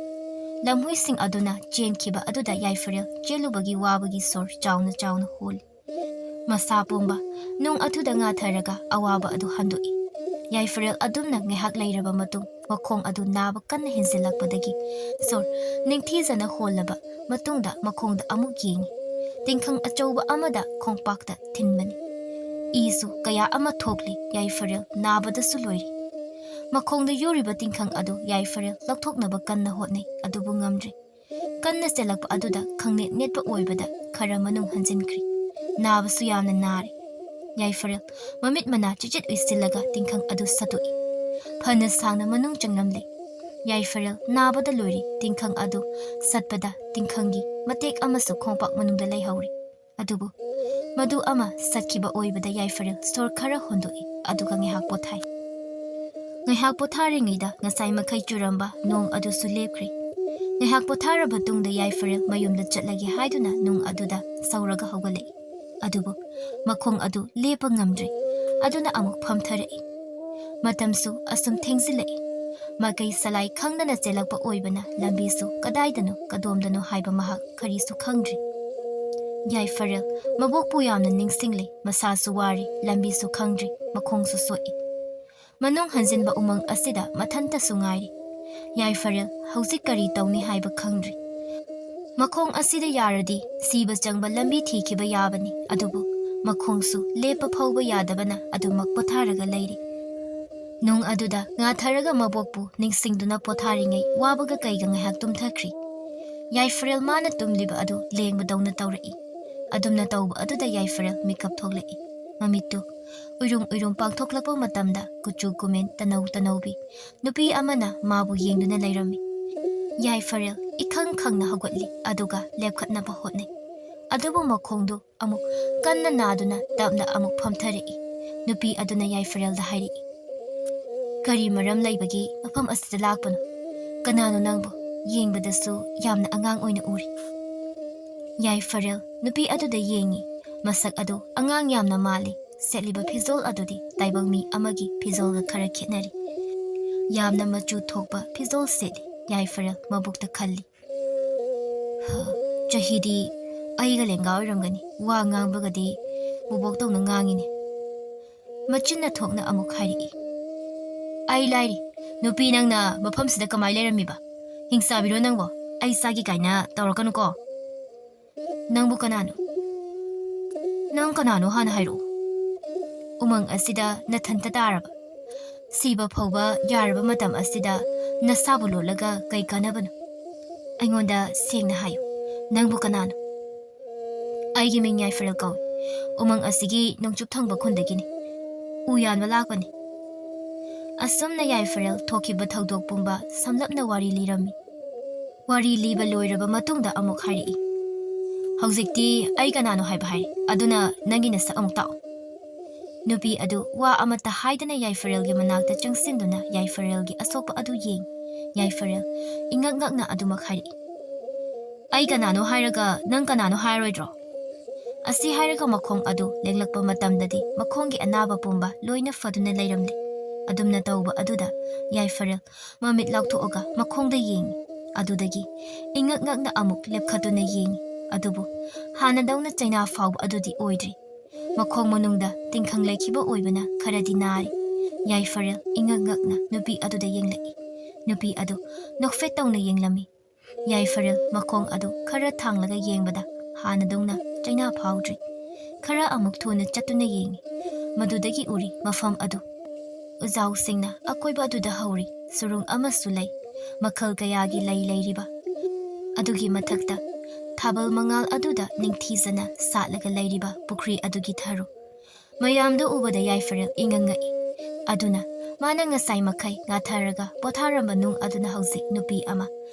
ꯂꯝꯍꯨꯏꯁꯤꯡ ꯑꯗꯨꯅ ꯆꯦꯟꯈꯤꯕ ꯑꯗꯨꯗ ꯌꯥꯏꯐꯔꯦꯜ ꯆꯦꯜꯂꯨꯕꯒꯤ ꯋꯥꯕꯒꯤ ꯁꯣꯔ ꯆꯥꯎꯅ ꯆꯥꯎꯅ ꯍꯣꯜꯂꯤ꯫ ꯃꯁꯥ ꯄꯨꯝꯕ ꯅꯨꯡ ꯑꯗꯨꯗ ꯉꯥꯊꯔꯒ ꯑꯋꯥꯕ ꯑꯗꯨ ꯍꯟꯗꯣꯛꯏ꯫ ꯌꯥꯏꯐꯔꯦꯜ ꯑꯗꯨꯝꯅ ꯉꯥꯏꯍꯥꯛ ꯂꯩꯔꯕ ꯃꯇꯨꯡ ꯃꯈꯣꯡ ꯑꯗꯨ ꯅꯥꯕ ꯀꯟꯅ ꯍꯦꯟꯖꯤꯜꯂꯛꯄꯗꯒꯤ ꯁꯣꯔ ꯅꯤꯡꯊꯤꯖꯅ ꯍꯣꯜꯂꯕ ꯃꯇꯨꯡꯗ ꯃꯈꯣꯡꯗ ꯑꯃꯨꯛ ꯌꯦꯡꯉꯤ꯫ ꯇꯤꯡꯈꯪ ꯑꯆꯧꯕ ꯑꯃꯗ ꯈꯣꯡꯄꯥꯛꯇ ꯊꯤꯟꯕꯅꯤ꯫ ꯏꯁꯨ ꯀꯌꯥ ꯑꯃ ꯊꯣꯛꯂꯤ꯫ ꯌꯥꯏꯐꯔꯦꯜ ꯅꯥꯕꯗꯁꯨ ꯂꯣꯏꯔꯤ꯫ ꯃꯈꯣꯡꯗ ꯌꯨꯔꯤꯕ ꯇꯤꯡꯈꯪ ꯑꯗꯨ ꯌꯥꯏꯐꯔꯦꯜ ꯂꯧꯊꯣꯛꯅꯕ ꯀꯟꯅ ꯍꯣꯠꯅꯩ, ꯑꯗꯨꯕꯨ ꯉꯝꯗ꯭ꯔꯦ꯫ ꯀꯟꯅ ꯆꯦꯜꯂꯛꯄ ꯑꯗꯨꯗ ꯈꯪꯅꯦꯠ ꯅꯦꯠꯄ ꯑꯣꯏꯕꯗ ꯈꯔ ꯃꯅꯨꯡ ꯍꯟꯖꯤꯟꯈ꯭ꯔꯤ꯫ ꯅꯥꯕꯁꯨ ꯌꯥꯝꯅ ꯅꯥꯔꯦ꯫ ꯌꯥꯏꯐꯔꯦꯜ ꯃꯃꯤꯠ ꯃꯅꯥ ꯆꯤꯆꯤꯠ ꯎꯏꯁꯤꯜꯂꯒ ꯇꯤꯡꯈꯪ ꯑꯗꯨ ꯁꯠꯇꯣꯛꯏ꯫ ꯐꯅ ꯁꯥꯡꯅ ꯃꯅꯨꯡ ꯆꯪꯂꯝꯂꯦ꯫ ꯌꯥꯏꯐꯔꯦꯜ ꯅꯥꯕꯗ ꯂꯣꯏꯔꯤ꯫ ꯇꯤꯡꯈꯪ ꯑꯗꯨ ꯁꯠꯄꯗ ꯇꯤꯡꯈꯪꯒꯤ ꯃꯇꯦꯛ ꯑꯃꯁꯨ ꯈꯣꯡꯄꯥꯛ ꯃꯅꯨꯡꯗ ꯂꯩꯍꯧꯔꯤ꯫ ꯑꯗꯨꯕꯨ ꯃꯗꯨ ꯑꯃ ꯆꯠꯈꯤꯕ ꯑꯣꯏꯕꯗ ꯌꯥꯏꯐꯔꯦꯜ ꯁꯣꯔ ꯈꯔ ꯍꯣꯟꯗꯣꯛꯏ, ꯑꯗꯨꯒ ꯉꯥꯏꯍꯥꯛ ꯄꯣꯊꯥꯏ꯫ ꯉꯥꯏꯍꯥꯛ ꯄꯣꯊꯥꯔꯤꯉꯩꯗ ꯉꯁꯥꯏ ꯃꯈꯩ ꯆꯨꯔꯝꯕ ꯅꯣꯡ ꯑꯗꯨꯁꯨ ꯂꯦꯞꯈ꯭ꯔꯦ꯫ ꯉꯥꯏꯍꯥꯛ ꯄꯣꯊꯥꯔꯕ ꯇꯨꯡꯗ ꯌꯥꯏꯐꯔꯦꯜ ꯃꯌꯨꯝꯗ ꯆꯠꯂꯒꯦ ꯍꯥꯏꯗꯨꯅ ꯅꯨꯡ ꯑꯗꯨꯗ ꯁꯧꯔꯒ ꯍꯧꯒꯠꯂꯛꯏ꯫ ꯑꯗꯨꯕꯨ ꯃꯈꯣꯡ ꯑꯗꯨ ꯂꯦꯞꯄ ꯉꯝꯗ꯭ꯔꯦ꯫ ꯑꯗꯨꯅ ꯑꯃꯨꯛ ꯐꯝꯊꯔꯛꯏ꯫ ꯃꯇꯝꯁꯨ ꯑꯁꯨꯝ ꯊꯦꯡꯖꯤꯜꯂꯛꯏ꯫ ꯃꯥꯏꯀꯩ ꯁꯂꯥꯏ ꯈꯪꯗꯅ ꯆꯦꯜꯂꯛꯄ ꯑꯣꯏꯕꯅ ꯂꯝꯕꯤꯁꯨ ꯀꯗꯥꯏꯗꯅꯣ ꯀꯗꯣꯝꯗꯅꯣ ꯍꯥꯏꯕ ꯃꯍꯥꯛ ꯀꯔꯤꯁꯨ ꯈꯪꯗ꯭ꯔꯤ꯫ ꯌꯥꯏꯐꯔꯦꯜ ꯃꯕꯣꯛꯄꯨ ꯌꯥꯝꯅ ꯅꯤꯡꯁꯤꯡꯂꯤ꯫ ꯃꯁꯥꯁꯨ ꯋꯥꯔꯤ, ꯂꯝꯕꯤꯁꯨ ꯈꯪꯗ꯭ꯔꯤ, ꯃꯈꯣꯡꯁꯨ ꯁꯣꯛꯏ꯫ ꯃꯅꯨꯡ ꯍꯟꯖꯤꯟꯕ ꯎꯃꯪ ꯑꯁꯤꯗ ꯃꯊꯟꯇꯁꯨ ꯉꯥꯏꯔꯤ꯫ ꯌꯥꯏꯐꯔꯦꯜ ꯍꯧꯖꯤꯛ ꯀꯔꯤ ꯇꯧꯅꯤ ꯍꯥꯏꯕ ꯈꯪꯗ꯭ꯔꯤ꯫ ꯃꯈꯣꯡ ꯑꯁꯤꯗ ꯌꯥꯔꯗꯤ ꯁꯤꯕ ꯆꯪꯕ ꯂꯝꯕꯤ ꯊꯤꯈꯤꯕ ꯌꯥꯕꯅꯤ, ꯑꯗꯨꯕꯨ ꯃꯈꯣꯡꯁꯨ ꯂꯦꯞꯄ ꯐꯥꯎꯕ ꯌꯥꯗꯕꯅ ꯑꯗꯨꯃꯛ ꯄꯣꯊꯥꯔꯒ ꯂꯩꯔꯤ꯫ ꯅꯨꯡ ꯑꯗꯨꯗ ꯉꯥꯊꯔꯒ ꯃꯕꯣꯛꯄꯨ ꯅꯤꯡꯁꯤꯡꯗꯨꯅ ꯄꯣꯊꯥꯔꯤꯉꯩ ꯋꯥꯕꯒ ꯀꯩꯒ ꯉꯥꯏꯍꯥꯛ ꯇꯨꯝꯊꯈ꯭ꯔꯤ꯫ ꯌꯥꯏꯐꯔꯦꯜ ꯃꯥꯅ ꯇꯨꯝꯂꯤꯕ ꯑꯗꯨ ꯂꯦꯡꯕꯗꯧꯅ ꯇꯧꯔꯛꯏ꯫ ꯑꯗꯨꯝꯅ ꯇꯧꯕ ꯑꯗꯨꯗ ꯌꯥꯏꯐꯔꯦꯜ ꯃꯤꯀꯞ ꯊꯣꯛꯂꯛꯏ꯫ ꯃꯃꯤꯠꯇꯨ ꯎꯏꯔꯨꯝ ꯎꯏꯔꯨꯝ ꯄꯥꯡꯊꯣꯛꯂꯛꯄ ꯃꯇꯝꯗ ꯀꯨꯆꯨ ꯀꯨꯃꯦꯟ ꯇꯅꯧ ꯇꯅꯧꯕꯤ ꯅꯨꯄꯤ ꯑꯃꯅ ꯃꯥꯕꯨ ꯌꯦꯡꯗꯨꯅ ꯂꯩꯔꯝꯃꯤ꯫ ꯌꯥꯏꯐꯔꯦꯜ ꯏꯈꯪ ꯈꯪꯅ ꯍꯧꯒꯠꯂꯤ, ꯑꯗꯨꯒ ꯂꯦꯞꯈꯠꯅꯕ ꯍꯣꯠꯅꯩ꯫ ꯑꯗꯨꯕꯨ ꯃꯈꯣꯡꯗꯨ ꯑꯃꯨꯛ ꯀꯟꯅ ꯅꯥꯗꯨꯅ ꯇꯞꯅ ꯑꯃꯨꯛ ꯐꯝꯊꯔꯛꯏ꯫ ꯅꯨꯄꯤ ꯑꯗꯨꯅ ꯌꯥꯏꯐꯔꯦꯜꯗ ꯍꯥꯏꯔꯛꯏ, "ꯀꯔꯤ ꯃꯔꯝ ꯂꯩꯕꯒꯤ ꯃꯐꯝ ꯑꯁꯤꯗ ꯂꯥꯛꯄꯅꯣ? ꯀꯅꯥꯅꯣ ꯅꯪꯕꯨ? ꯌꯦꯡꯕꯗꯁꯨ ꯌꯥꯝꯅ ꯑꯉꯥꯡ ꯑꯣꯏꯅ ꯎꯔꯤ꯫" ꯌꯥꯏꯐꯔꯦꯜ ꯅꯨꯄꯤ ꯑꯗꯨꯗ ꯌꯦꯡꯉꯤ꯫ ꯃꯁꯛ ꯑꯗꯨ ꯑꯉꯥꯡ ꯌꯥꯝꯅ ꯃꯥꯜꯂꯤ꯫ ꯁꯦꯠꯂꯤꯕ ꯐꯤꯖꯣꯜ ꯑꯗꯨꯗꯤ ꯇꯥꯏꯕꯪ ꯃꯤ ꯑꯃꯒꯤ ꯐꯤꯖꯣꯜꯒ ꯈꯔ ꯈꯦꯠꯅꯔꯤ꯫ ꯌꯥꯝꯅ ꯃꯆꯨ ꯊꯣꯛꯄ ꯐꯤꯖꯣꯜ ꯁꯦꯠꯂꯤ꯫ ꯌꯥꯏꯐꯔꯦꯜ ꯃꯕꯨꯛꯇ ꯈꯜꯂꯤ, "ꯍ, ꯆꯍꯤꯗꯤ ꯑꯩꯒ ꯂꯦꯡꯒꯥ ꯑꯣꯏꯔꯝꯒꯅꯤ꯫ ꯋꯥ ꯉꯥꯡꯕꯒꯗꯤ ꯕꯣꯕꯣꯛꯇꯧꯅ ꯉꯥꯡꯉꯤꯅꯦ꯫" ꯃꯆꯤꯟꯅ ꯊꯣꯛꯅ ꯑꯃꯨꯛ ꯍꯥꯏꯔꯛꯏ, "ꯑꯩ ꯂꯥꯏꯔꯤ, ꯅꯨꯄꯤ ꯅꯪꯅ ꯃꯐꯝꯁꯤꯗ ꯀꯃꯥꯏ ꯂꯩꯔꯝꯃꯤꯕ? ꯍꯤꯡꯆꯥꯕꯤꯔꯣ ꯅꯪꯕꯣ? ꯑꯩ ꯆꯥꯒꯦ ꯀꯥꯏꯅ ꯇꯧꯔꯛꯀꯅꯨꯀꯣ꯫" "ꯅꯪꯕꯨ ꯀꯅꯥꯅꯣ? ꯅꯪ ꯀꯅꯥꯅꯣ ꯍꯥꯟꯅ ꯍꯥꯏꯔꯛꯑꯣ꯫ ꯎꯃꯪ ꯑꯁꯤꯗ ꯅꯊꯟꯇ ꯇꯥꯔꯕ? ꯁꯤꯕ ꯐꯥꯎꯕ ꯌꯥꯔꯕ ꯃꯇꯝ ꯑꯁꯤꯗ ꯅꯁꯥꯕꯨ ꯂꯣꯠꯂꯒ ꯀꯩ ꯀꯥꯟꯅꯕꯅꯣ? ꯑꯩꯉꯣꯟꯗ ꯁꯦꯡꯅ ꯍꯥꯏꯌꯨ, ꯅꯪꯕꯨ ꯀꯅꯥꯅꯣ?" "ꯑꯩꯒꯤ ꯃꯤꯡ ꯌꯥꯏꯐꯔꯦꯜ ꯀꯧꯏ꯫ ꯎꯃꯪ ꯑꯁꯤꯒꯤ ꯅꯣꯡꯆꯨꯞ ꯊꯪꯕ ꯈꯨꯟꯗꯒꯤꯅꯤ꯫ ꯎ ꯌꯥꯟꯕ ꯂꯥꯛꯄꯅꯤ꯫" ꯑꯁꯨꯝꯅ ꯌꯥꯏꯐꯔꯦꯜ ꯊꯣꯛꯈꯤꯕ ꯊꯧꯗꯣꯛ ꯄꯨꯝꯕ ꯁꯝꯂꯞꯅ ꯋꯥꯔꯤ ꯂꯤꯔꯝꯃꯤ꯫ ꯋꯥꯔꯤ ꯂꯤꯕ ꯂꯣꯏꯔꯕ ꯃꯇꯨꯡꯗ ꯑꯃꯨꯛ ꯍꯥꯏꯔꯛꯏ, "ꯍꯧꯖꯤꯛꯇꯤ ꯑꯩ ꯀꯅꯥꯅꯣ ꯍꯥꯏꯕ ꯍꯥꯏꯔꯦ, ꯑꯗꯨꯅ ꯅꯪꯒꯤ ꯅꯁꯛ ꯑꯃꯨꯛ ꯇꯥꯛꯑꯣ꯫" ꯅꯨꯄꯤ ꯑꯗꯨ ꯋꯥ ꯑꯃꯠꯇ ꯍꯥꯏꯗꯅ ꯌꯥꯏꯐꯔꯦꯜꯒꯤ ꯃꯅꯥꯛꯇ ꯆꯪꯁꯤꯟꯗꯨꯅ ꯌꯥꯏꯐꯔꯦꯜꯒꯤ ꯑꯁꯣꯛꯄ ꯑꯗꯨ ꯌꯦꯡꯏ꯫ ꯌꯥꯏꯐꯔꯦꯜ ꯏꯉꯛ ꯉꯛꯅ ꯑꯗꯨꯃꯛ ꯍꯥꯏꯔꯛꯏ꯫ "ꯑꯩ ꯀꯅꯥꯅꯣ ꯍꯥꯏꯔꯒ ꯅꯪ ꯀꯅꯥꯅꯣ ꯍꯥꯏꯔꯣꯏꯗ꯭ꯔꯣ?" ꯑꯁꯤ ꯍꯥꯏꯔꯒ ꯃꯈꯣꯡ ꯑꯗꯨ ꯂꯦꯡꯂꯛꯄ ꯃꯇꯝꯗꯗꯤ ꯃꯈꯣꯡꯒꯤ ꯑꯅꯥꯕ ꯄꯨꯝꯕ ꯂꯣꯏꯅ ꯐꯗꯨꯅ ꯂꯩꯔꯝꯂꯦ꯫ ꯑꯗꯨꯝꯅ ꯇꯧꯕ ꯑꯗꯨꯗ ꯌꯥꯏꯐꯔꯦꯜ ꯃꯃꯤꯠ ꯂꯥꯎꯊꯣꯛꯑꯒ ꯃꯈꯣꯡꯗ ꯌꯦꯡꯏ꯫ ꯑꯗꯨꯗꯒꯤ ꯏꯉꯛ ꯉꯛꯅ ꯑꯃꯨꯛ ꯂꯦꯞꯈꯠꯇꯨꯅ ꯌꯦꯡꯏ꯫ ꯑꯗꯨꯕꯨ ꯍꯥꯟꯅꯗꯧꯅ ꯆꯩꯅꯥ ꯐꯥꯎꯕ ꯑꯗꯨꯗꯤ ꯑꯣꯏꯗ꯭ꯔꯤ꯫ ꯃꯈꯣꯡ ꯃꯅꯨꯡꯗ ꯇꯤꯡꯈꯪ ꯂꯩꯈꯤꯕ ꯑꯣꯏꯕꯅ ꯈꯔꯗꯤ ꯅꯥꯔꯤ꯫ ꯌꯥꯏꯐꯔꯦꯜ ꯏꯉꯛ ꯉꯛꯅ ꯅꯨꯄꯤ ꯑꯗꯨꯗ ꯌꯦꯡꯂꯛꯏ꯫ ꯅꯨꯄꯤ ꯑꯗꯨ ꯅꯣꯛꯐꯦꯠ ꯇꯧꯅ ꯌꯦꯡꯂꯝꯃꯤ꯫ ꯌꯥꯏꯐꯔꯦꯜ ꯃꯈꯣꯡ ꯑꯗꯨ ꯈꯔ ꯊꯥꯡꯂꯒ ꯌꯦꯡꯕꯗ ꯍꯥꯟꯅꯗꯧꯅ ꯆꯩꯅꯥ ꯐꯥꯎꯗ꯭ꯔꯤ꯫ ꯈꯔ ꯑꯃꯨꯛ ꯊꯨꯅ ꯆꯠꯇꯨꯅ ꯌꯦꯡꯏ꯫ ꯃꯗꯨꯗꯒꯤ ꯎꯔꯤ ꯃꯐꯝ ꯑꯗꯨ ꯎꯖꯥꯎꯁꯤꯡꯅ ꯑꯀꯣꯏꯕ ꯑꯗꯨꯗ ꯍꯧꯔꯤ꯫ ꯁꯨꯔꯨꯡ ꯑꯃꯁꯨ ꯂꯩ꯫ ꯃꯈꯜ ꯀꯌꯥꯒꯤ ꯂꯩ ꯂꯩꯔꯤꯕ ꯑꯗꯨꯒꯤ ꯃꯊꯛꯇ ꯊꯥꯕꯜ ꯃꯉꯥꯜ ꯑꯗꯨꯗ ꯅꯤꯡꯊꯤꯖꯅ ꯁꯥꯠꯂꯒ ꯂꯩꯔꯤꯕ ꯄꯨꯈ꯭ꯔꯤ ꯑꯗꯨꯒꯤ ꯊꯔꯨ꯫ ꯃꯌꯥꯝꯗꯨ ꯎꯕꯗ ꯌꯥꯏꯐꯔꯦꯜ ꯏꯉꯛ ꯉꯛꯏ꯫ ꯑꯗꯨꯅ ꯃꯥꯅ ꯉꯁꯥꯏ ꯃꯈꯩ ꯉꯥꯊꯔꯒ ꯄꯣꯊꯥꯔꯝꯕ ꯅꯨꯡ ꯑꯗꯨꯅ ꯍꯧꯖꯤꯛ ꯅꯨꯄꯤ ꯑꯃ꯫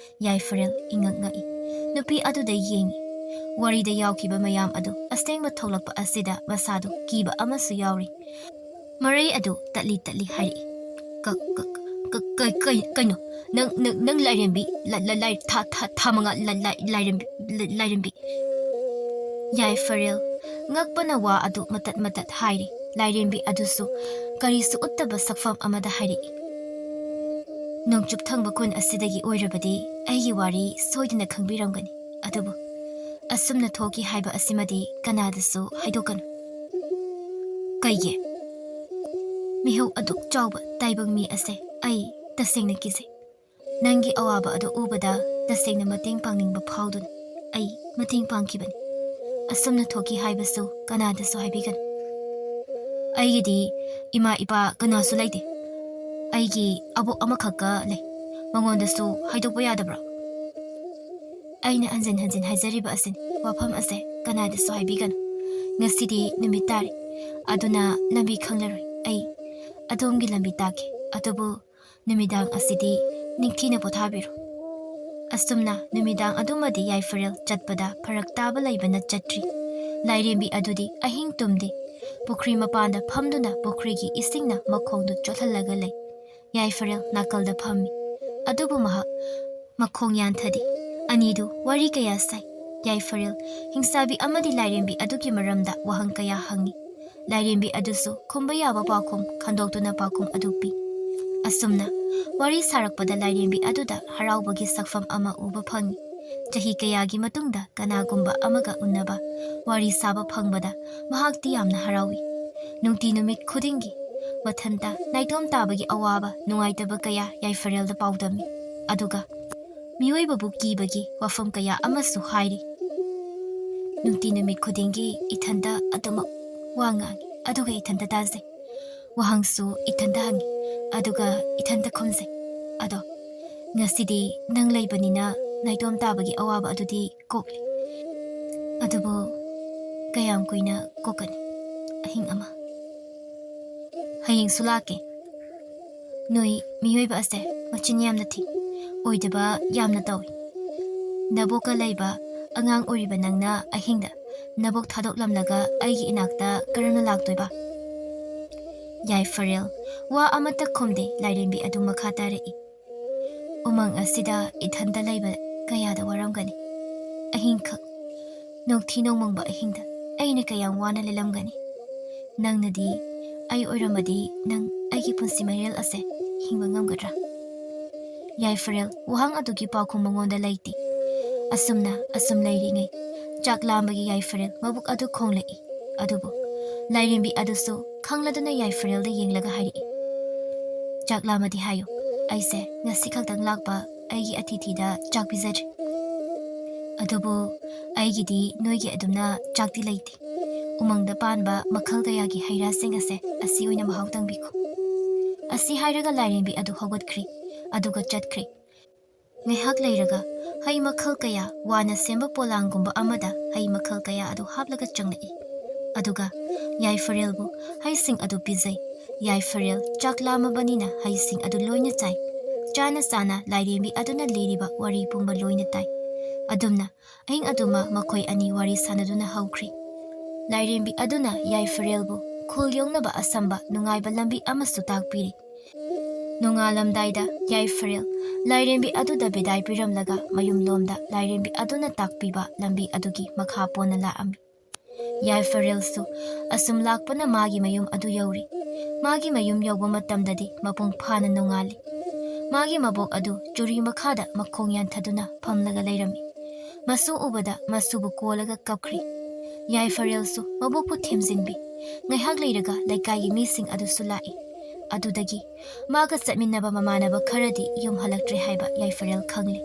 ꯌꯥꯏꯐꯔꯦꯜ ꯏꯉꯛ ꯉꯛꯏ꯫ ꯅꯨꯄꯤ ꯑꯗꯨꯗ ꯌꯦꯡꯏ꯫ ꯋꯥꯔꯤꯗ ꯌꯥꯎꯈꯤꯕ ꯃꯌꯥꯝ ꯑꯗꯨ ꯑꯁꯦꯡꯕ ꯊꯣꯛꯂꯛꯄ ꯑꯁꯤꯗ ꯃꯁꯥꯗꯨ ꯀꯤꯕ ꯑꯃꯁꯨ ꯌꯥꯎꯔꯤ꯫ ꯃꯔꯩ ꯑꯗꯨ ꯇꯠꯂꯤ ꯇꯠꯂꯤ ꯍꯥꯏꯔꯛꯏ꯫ "ꯀ-, ꯀ-, ꯀ-, ꯀ-, ꯀꯩ-, ꯀꯩꯅꯣ? ꯅꯪ, ꯅꯪ, ꯅꯪ ꯂꯥꯏꯔꯦꯝꯕꯤ, ꯂ-, ꯂ-, ꯂꯥꯏ-, ꯊꯥ, ꯊꯥ, ꯊꯥ ꯃꯉꯥ ꯂ-, ꯂꯥꯏ-, ꯂꯥꯏꯔꯦꯝꯕꯤ, ꯂ-, ꯂꯥꯏꯔꯦꯝꯕꯤ꯫" ꯌꯥꯏꯐꯔꯦꯜ ꯉꯛꯄꯅ ꯋꯥ ꯑꯗꯨ ꯃꯇꯠ ꯃꯇꯠ ꯍꯥꯏꯔꯤ꯫ ꯂꯥꯏꯔꯦꯝꯕꯤ ꯑꯗꯨꯁꯨ ꯀꯔꯤꯁꯨ ꯎꯠꯇꯕ ꯁꯛꯐꯝ ꯑꯃꯗ ꯍꯥꯏꯔꯛꯏ꯫ "ꯅꯣꯡꯆꯨꯞ ꯊꯪꯕ ꯈꯨꯟ ꯑꯁꯤꯗꯒꯤ ꯑꯣꯏꯔꯕꯗꯤ ꯑꯩꯒꯤ ꯋꯥꯔꯤ ꯁꯣꯏꯗꯅ ꯈꯪꯕꯤꯔꯝꯒꯅꯤ꯫ ꯑꯗꯨꯕꯨ ꯑꯁꯨꯝꯅ ꯊꯣꯛꯈꯤ ꯍꯥꯏꯕ ꯑꯁꯤꯃꯗꯤ ꯀꯅꯥꯗꯁꯨ ꯍꯥꯏꯗꯣꯛꯀꯅꯨ꯫" "ꯀꯩꯒꯤ?" "ꯃꯤꯍꯧ ꯑꯗꯨꯛ ꯆꯥꯎꯕ ꯇꯥꯏꯕꯪ ꯃꯤ ꯑꯁꯦ ꯑꯩ ꯇꯁꯦꯡꯅ ꯀꯤꯖꯩ꯫ ꯅꯪꯒꯤ ꯑꯋꯥꯕ ꯑꯗꯨ ꯎꯕꯗ ꯇꯁꯦꯡꯅ ꯃꯇꯦꯡ ꯄꯥꯡꯅꯤꯡꯕ ꯐꯥꯎꯗꯨꯅ ꯑꯩ ꯃꯇꯦꯡ ꯄꯥꯡꯈꯤꯕꯅꯤ꯫ ꯑꯁꯨꯝꯅ ꯊꯣꯛꯈꯤ ꯍꯥꯏꯕꯁꯨ ꯀꯅꯥꯗꯁꯨ ꯍꯥꯏꯕꯤꯒꯅꯨ꯫ ꯑꯩꯒꯤꯗꯤ ꯏꯃꯥ ꯏꯄꯥ ꯀꯅꯥꯁꯨ ꯂꯩꯇꯦ꯫ ꯑꯩꯒꯤ ꯑꯕꯣꯛ ꯑꯃꯈꯛꯀ ꯂꯩ꯫ ꯃꯉꯣꯟꯗꯁꯨ ꯍꯥꯏꯗꯣꯛꯄ ꯌꯥꯗꯕ꯭ꯔꯣ?" "ꯑꯩꯅ ꯍꯟꯖꯤꯟ ꯍꯟꯖꯤꯟ ꯍꯥꯏꯖꯔꯤꯕ ꯑꯁꯤꯅꯤ, ꯋꯥꯐꯝ ꯑꯁꯦ ꯀꯅꯥꯗꯁꯨ ꯍꯥꯏꯕꯤꯒꯅꯨ꯫ ꯉꯁꯤꯗꯤ ꯅꯨꯃꯤꯠ ꯇꯥꯔꯦ, ꯑꯗꯨꯅ ꯂꯝꯕꯤ ꯈꯪꯂꯔꯣꯏ꯫ ꯑꯩ ꯑꯗꯣꯝꯒꯤ ꯂꯝꯕꯤ ꯇꯥꯛꯀꯦ, ꯑꯗꯨꯕꯨ ꯅꯨꯃꯤꯗꯥꯡ ꯑꯁꯤꯗꯤ ꯅꯤꯡꯊꯤꯅ ꯄꯣꯊꯥꯕꯤꯔꯣ꯫" ꯑꯁꯨꯝꯅ ꯅꯨꯃꯤꯗꯥꯡ ꯑꯗꯨꯃꯗꯤ ꯌꯥꯏꯐꯔꯦꯜ ꯆꯠꯄꯗ ꯐꯔꯛ ꯇꯥꯕ ꯂꯩꯕꯅ ꯆꯠꯇ꯭ꯔꯤ꯫ ꯂꯥꯏꯔꯦꯝꯕꯤ ꯑꯗꯨꯗꯤ ꯑꯍꯤꯡ ꯇꯨꯝꯗꯦ꯫ ꯄꯨꯈ꯭ꯔꯤ ꯃꯄꯥꯟꯗ ꯐꯝꯗꯨꯅ ꯄꯨꯈ꯭ꯔꯤꯒꯤ ꯏꯁꯤꯡꯅ ꯃꯈꯣꯡꯗꯨ ꯆꯣꯠꯍꯜꯂꯒ ꯂꯩ꯫ ꯌꯥꯏꯐꯔꯦꯜ ꯅꯥꯀꯜꯗ ꯐꯝꯃꯤ꯫ ꯑꯗꯨꯕꯨ ꯃꯍꯥꯛ ꯃꯈꯣꯡ ꯌꯥꯟꯊꯗꯦ꯫ ꯑꯅꯤꯗꯨ ꯋꯥꯔꯤ ꯀꯌꯥ ꯁꯥꯏ꯫ ꯌꯥꯏꯐꯔꯦꯜ ꯍꯤꯡꯆꯥꯕꯤ ꯑꯃꯗꯤ ꯂꯥꯏꯔꯦꯝꯕꯤ ꯑꯗꯨꯒꯤ ꯃꯔꯝꯗ ꯋꯥꯍꯪ ꯀꯌꯥ ꯍꯪꯉꯤ꯫ ꯂꯥꯏꯔꯦꯝꯕꯤ ꯑꯗꯨꯁꯨ ꯈꯨꯝꯕ ꯌꯥꯕ ꯄꯥꯎꯈꯨꯝ ꯈꯟꯗꯣꯛꯇꯨꯅ ꯄꯥꯎꯈꯨꯝ ꯑꯗꯨ ꯄꯤ꯫ ꯑꯁꯨꯝꯅ ꯋꯥꯔꯤ ꯁꯥꯔꯛꯄꯗ ꯂꯥꯏꯔꯦꯝꯕꯤ ꯑꯗꯨꯗ ꯍꯔꯥꯎꯕꯒꯤ ꯁꯛꯐꯝ ꯑꯃ ꯎꯕ ꯐꯪꯉꯤ꯫ ꯆꯍꯤ ꯀꯌꯥꯒꯤ ꯃꯇꯨꯡꯗ ꯀꯅꯥꯒꯨꯝꯕ ꯑꯃꯒ ꯎꯅꯕ, ꯋꯥꯔꯤ ꯁꯥꯕ ꯐꯪꯕꯗ ꯃꯍꯥꯛꯇꯤ ꯌꯥꯝꯅ ꯍꯔꯥꯎꯏ꯫ ꯅꯨꯡꯇꯤ ꯅꯨꯃꯤꯠ ꯈꯨꯗꯤꯡꯒꯤ ꯃꯊꯟꯇ ꯅꯥꯏꯇꯣꯝ ꯇꯥꯕꯒꯤ ꯑꯋꯥꯕ, ꯅꯨꯡꯉꯥꯏꯇꯕ ꯀꯌꯥ ꯌꯥꯏꯐꯔꯦꯜꯗ ꯄꯥꯎꯗꯝꯃꯤ꯫ ꯑꯗꯨꯒ ꯃꯤꯑꯣꯏꯕꯕꯨ ꯀꯤꯕꯒꯤ ꯋꯥꯐꯝ ꯀꯌꯥ ꯑꯃꯁꯨ ꯍꯥꯏꯔꯤ꯫ ꯅꯨꯡꯇꯤ ꯅꯨꯃꯤꯠ ꯈꯨꯗꯤꯡꯒꯤ ꯏꯊꯟꯇ ꯑꯗꯨꯃꯛ ꯋꯥ ꯉꯥꯡꯉꯤ, ꯑꯗꯨꯒ ꯏꯊꯟꯇ ꯇꯥꯖꯩ꯫ ꯋꯥꯍꯪꯁꯨ ꯏꯊꯟꯇ ꯍꯪꯉꯤ, ꯑꯗꯨꯒ ꯏꯊꯟꯇ ꯈꯨꯝꯖꯩ꯫ ꯑꯗꯣ ꯉꯁꯤꯗꯤ ꯅꯪ ꯂꯩꯕꯅꯤꯅ ꯅꯥꯏꯇꯣꯝ ꯇꯥꯕꯒꯤ ꯑꯋꯥꯕ ꯑꯗꯨꯗꯤ ꯀꯣꯛꯂꯦ꯫ ꯑꯗꯨꯕꯨ ꯀꯌꯥꯝ ꯀꯨꯏꯅ ꯀꯣꯛꯀꯅꯤ? ꯑꯍꯤꯡ ꯑꯃ꯫ ꯍꯌꯦꯡꯁꯨ ꯂꯥꯛꯀꯦ꯫ ꯅꯣꯏ ꯃꯤꯑꯣꯏꯕ ꯑꯁꯦ ꯃꯆꯤꯟ ꯌꯥꯝꯅ ꯊꯤ, ꯑꯣꯏꯗꯕ ꯌꯥꯝꯅ ꯇꯧꯏ꯫ ꯅꯕꯣꯛꯀ ꯂꯩꯕ ꯑꯉꯥꯡ ꯑꯣꯏꯔꯤꯕ ꯅꯪꯅ ꯑꯍꯤꯡꯗ ꯅꯕꯣꯛ ꯊꯥꯗꯣꯛꯂꯝꯂꯒ ꯑꯩꯒꯤ ꯏꯅꯥꯛꯇ ꯀꯔꯝꯅ ꯂꯥꯛꯇꯣꯏꯕ? ꯌꯥꯏꯐꯔꯦꯜ ꯋꯥ ꯑꯃꯠꯇ ꯈꯨꯝꯗꯦ꯫ ꯂꯥꯏꯔꯦꯝꯕꯤ ꯑꯗꯨ ꯃꯈꯥ ꯇꯥꯔꯛꯏ꯫ ꯎꯃꯪ ꯑꯁꯤꯗ ꯏꯊꯟꯇ ꯂꯩꯕ ꯀꯌꯥꯗ ꯋꯥꯔꯝꯒꯅꯤ꯫ ꯑꯍꯤꯡꯈꯛ, ꯅꯣꯡꯊꯤ ꯅꯣꯡꯃꯪꯕ ꯑꯍꯤꯡꯗ ꯑꯩꯅ ꯀꯌꯥꯝ ꯋꯥꯅ ꯂꯦꯜꯂꯝꯒꯅꯤ꯫ ꯅꯪꯅꯗꯤ ꯑꯩ ꯑꯣꯏꯔꯝꯃꯗꯤ ꯅꯪ ꯑꯩꯒꯤ ꯄꯨꯟꯁꯤ ꯃꯔꯦꯜ ꯑꯁꯦ ꯍꯤꯡꯕ ꯉꯝꯒꯗ꯭ꯔꯥ? ꯌꯥꯏꯐꯔꯦꯜ ꯋꯥꯍꯪ ꯑꯗꯨꯒꯤ ꯄꯥꯎꯈꯨꯝ ꯃꯉꯣꯟꯗ ꯂꯩꯇꯦ꯫ ꯑꯁꯨꯝꯅ ꯑꯁꯨꯝ ꯂꯩꯔꯤꯉꯩ ꯆꯥꯛ ꯂꯥꯝꯕꯒꯤ ꯌꯥꯏꯐꯔꯦꯜ ꯃꯕꯨꯛ ꯑꯗꯨ ꯈꯣꯡꯂꯛꯏ꯫ ꯑꯗꯨꯕꯨ ꯂꯥꯏꯔꯦꯝꯕꯤ ꯑꯗꯨꯁꯨ ꯈꯪꯂꯗꯨꯅ ꯌꯥꯏꯐꯔꯦꯜꯗ ꯌꯦꯡꯂꯒ ꯍꯥꯏꯔꯛꯏ, "ꯆꯥꯛ ꯂꯥꯝꯃꯗꯤ ꯍꯥꯏꯌꯨ, ꯑꯩꯁꯦ ꯉꯁꯤ ꯈꯛꯇꯪ ꯂꯥꯛꯄ ꯑꯩꯒꯤ ꯑꯇꯤꯊꯤꯗ ꯆꯥꯛ ꯄꯤꯖꯗ꯭ꯔꯤ꯫ ꯑꯗꯨꯕꯨ ꯑꯩꯒꯤꯗꯤ ꯅꯣꯏꯒꯤ ꯑꯗꯨꯝꯅ ꯆꯥꯛꯇꯤ ꯂꯩꯇꯦ꯫ ꯎꯃꯪꯗ ꯄꯥꯟꯕ ꯃꯈꯜ ꯀꯌꯥꯒꯤ ꯍꯩ ꯔꯥꯁꯤꯡ ꯑꯁꯦ ꯑꯁꯤ ꯑꯣꯏꯅ ꯃꯍꯥꯎ ꯇꯪꯕꯤꯈꯣ꯫" ꯑꯁꯤ ꯍꯥꯏꯔꯒ ꯂꯥꯏꯔꯦꯝꯕꯤ ꯑꯗꯨ ꯍꯧꯒꯠꯈ꯭ꯔꯦ, ꯑꯗꯨꯒ ꯆꯠꯈ꯭ꯔꯦ꯫ ꯉꯥꯏꯍꯥꯛ ꯂꯩꯔꯒ ꯍꯩ ꯃꯈꯜ ꯀꯌꯥ, ꯋꯥꯅ ꯁꯦꯝꯕ ꯄꯣꯂꯥꯡꯒꯨꯝꯕ ꯑꯃꯗ ꯍꯩ ꯃꯈꯜ ꯀꯌꯥ ꯑꯗꯨ ꯍꯥꯞꯂꯒ ꯆꯪꯂꯛꯏ꯫ ꯑꯗꯨꯒ ꯌꯥꯏꯐꯔꯦꯜꯕꯨ ꯍꯩꯁꯤꯡ ꯑꯗꯨ ꯄꯤꯖꯩ꯫ ꯌꯥꯏꯐꯔꯦꯜ ꯆꯥꯛ ꯂꯥꯝꯃꯕꯅꯤꯅ ꯍꯩꯁꯤꯡ ꯑꯗꯨ ꯂꯣꯏꯅ ꯆꯥꯏ꯫ ꯆꯥꯅ ꯆꯥꯅ ꯂꯥꯏꯔꯦꯝꯕꯤ ꯑꯗꯨꯅ ꯂꯤꯔꯤꯕ ꯋꯥꯔꯤ ꯄꯨꯝꯕ ꯂꯣꯏꯅ ꯇꯥꯏ꯫ ꯑꯗꯨꯝꯅ ꯑꯍꯤꯡ ꯑꯗꯨꯃ ꯃꯈꯣꯏ ꯑꯅꯤ ꯋꯥꯔꯤ ꯁꯥꯟꯅꯗꯨꯅ ꯍꯧꯈ꯭ꯔꯤ꯫ ꯂꯥꯏꯔꯦꯝꯕꯤ ꯑꯗꯨꯅ ꯌꯥꯏꯐꯔꯦꯜꯕꯨ ꯈꯨꯜ ꯌꯧꯅꯕ ꯑꯁꯝꯕ ꯅꯨꯡꯉꯥꯏꯕ ꯂꯝꯕꯤ ꯑꯃꯁꯨ ꯇꯥꯛꯄꯤꯔꯤ꯫ ꯅꯣꯡꯉꯥꯜꯂꯝꯗꯥꯏꯗ ꯌꯥꯏꯐꯔꯦꯜ ꯂꯥꯏꯔꯦꯝꯕꯤ ꯑꯗꯨꯗ ꯕꯤꯗꯥꯏ ꯄꯤꯔꯝꯂꯒ ꯃꯌꯨꯝꯂꯣꯝꯗ ꯂꯥꯏꯔꯦꯝꯕꯤ ꯑꯗꯨꯅ ꯇꯥꯛꯄꯤꯕ ꯂꯝꯕꯤ ꯑꯗꯨꯒꯤ ꯃꯈꯥ ꯄꯣꯟꯅ ꯂꯥꯛꯑꯝꯃꯤ꯫ ꯌꯥꯏꯐꯔꯦꯜꯁꯨ ꯑꯁꯨꯝ ꯂꯥꯛꯄꯅ ꯃꯥꯒꯤ ꯃꯌꯨꯝ ꯑꯗꯨ ꯌꯧꯔꯤ꯫ ꯃꯥꯒꯤ ꯃꯌꯨꯝ ꯌꯧꯕ ꯃꯇꯝꯗꯗꯤ ꯃꯄꯨꯡ ꯐꯥꯅ ꯅꯣꯡꯉꯥꯜꯂꯤ꯫ ꯃꯥꯒꯤ ꯃꯕꯣꯛ ꯑꯗꯨ ꯆꯨꯔꯤ ꯃꯈꯥꯗ ꯃꯈꯣꯡ ꯌꯥꯟꯊꯗꯨꯅ ꯐꯝꯂꯒ ꯂꯩꯔꯝꯃꯤ꯫ ꯃꯁꯨ ꯎꯕꯗ ꯃꯁꯨꯕꯨ ꯀꯣꯜꯂꯒ ꯀꯞꯈ꯭ꯔꯤ꯫ ꯌꯥꯏꯐꯔꯦꯜꯁꯨ ꯃꯕꯣꯛꯄꯨ ꯊꯦꯝꯖꯤꯟꯕꯤ꯫ ꯉꯥꯏꯍꯥꯛ ꯂꯩꯔꯒ ꯂꯩꯀꯥꯏꯒꯤ ꯃꯤꯁꯤꯡ ꯑꯗꯨꯁꯨ ꯂꯥꯛꯏ꯫ ꯑꯗꯨꯗꯒꯤ ꯃꯥꯒ ꯆꯠꯃꯤꯟꯅꯕ ꯃꯃꯥꯟꯅꯕ ꯈꯔꯗꯤ ꯌꯨꯝ ꯍꯜꯂꯛꯇ꯭ꯔꯦ ꯍꯥꯏꯕ ꯌꯥꯏꯐꯔꯦꯜ ꯈꯪꯂꯦ꯫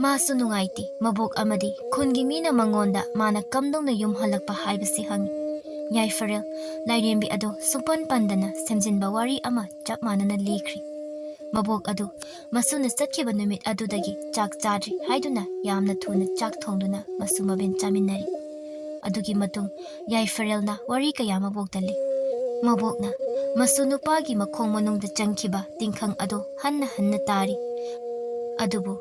ꯃꯥꯁꯨ ꯅꯨꯡꯉꯥꯏꯇꯦ꯫ ꯃꯕꯣꯛ ꯑꯃꯗꯤ ꯈꯨꯟꯒꯤ ꯃꯤꯅ ꯃꯉꯣꯟꯗ ꯃꯥꯅ ꯀꯝꯗꯧꯅ ꯌꯨꯝ ꯍꯜꯂꯛꯄ ꯍꯥꯏꯕꯁꯤ ꯍꯪꯉꯤ꯫ ꯌꯥꯏꯐꯔꯦꯜ ꯂꯥꯏꯔꯦꯝꯕꯤ ꯑꯗꯨ ꯁꯨꯡꯄꯟ ꯄꯟꯗꯅ ꯁꯦꯝꯖꯤꯟꯕ ꯋꯥꯔꯤ ꯑꯃ ꯆꯞ ꯃꯥꯟꯅꯅ ꯂꯤꯈ꯭ꯔꯤ꯫ ꯃꯕꯣꯛ ꯑꯗꯨ ꯃꯁꯨꯅ ꯆꯠꯈꯤꯕ ꯅꯨꯃꯤꯠ ꯑꯗꯨꯗꯒꯤ ꯆꯥꯛ ꯆꯥꯗ꯭ꯔꯤ ꯍꯥꯏꯗꯨꯅ ꯌꯥꯝꯅ ꯊꯨꯅ ꯆꯥꯛ ꯊꯣꯡꯗꯨꯅ ꯃꯁꯨ ꯃꯕꯦꯟ ꯆꯥꯃꯤꯟꯅꯔꯤ꯫ ꯑꯗꯨꯒꯤ ꯃꯇꯨꯡ ꯌꯥꯏꯐꯔꯦꯜꯅ ꯋꯥꯔꯤ ꯀꯌꯥ ꯃꯕꯣꯛꯇ ꯂꯤ꯫ ꯃꯕꯣꯛꯅ ꯃꯁꯨ ꯅꯨꯄꯥꯒꯤ ꯃꯈꯣꯡ ꯃꯅꯨꯡꯗ ꯆꯪꯈꯤꯕ ꯇꯤꯡꯈꯪ ꯑꯗꯨ ꯍꯟꯅ ꯍꯟꯅ ꯇꯥꯔꯤ꯫ ꯑꯗꯨꯕꯨ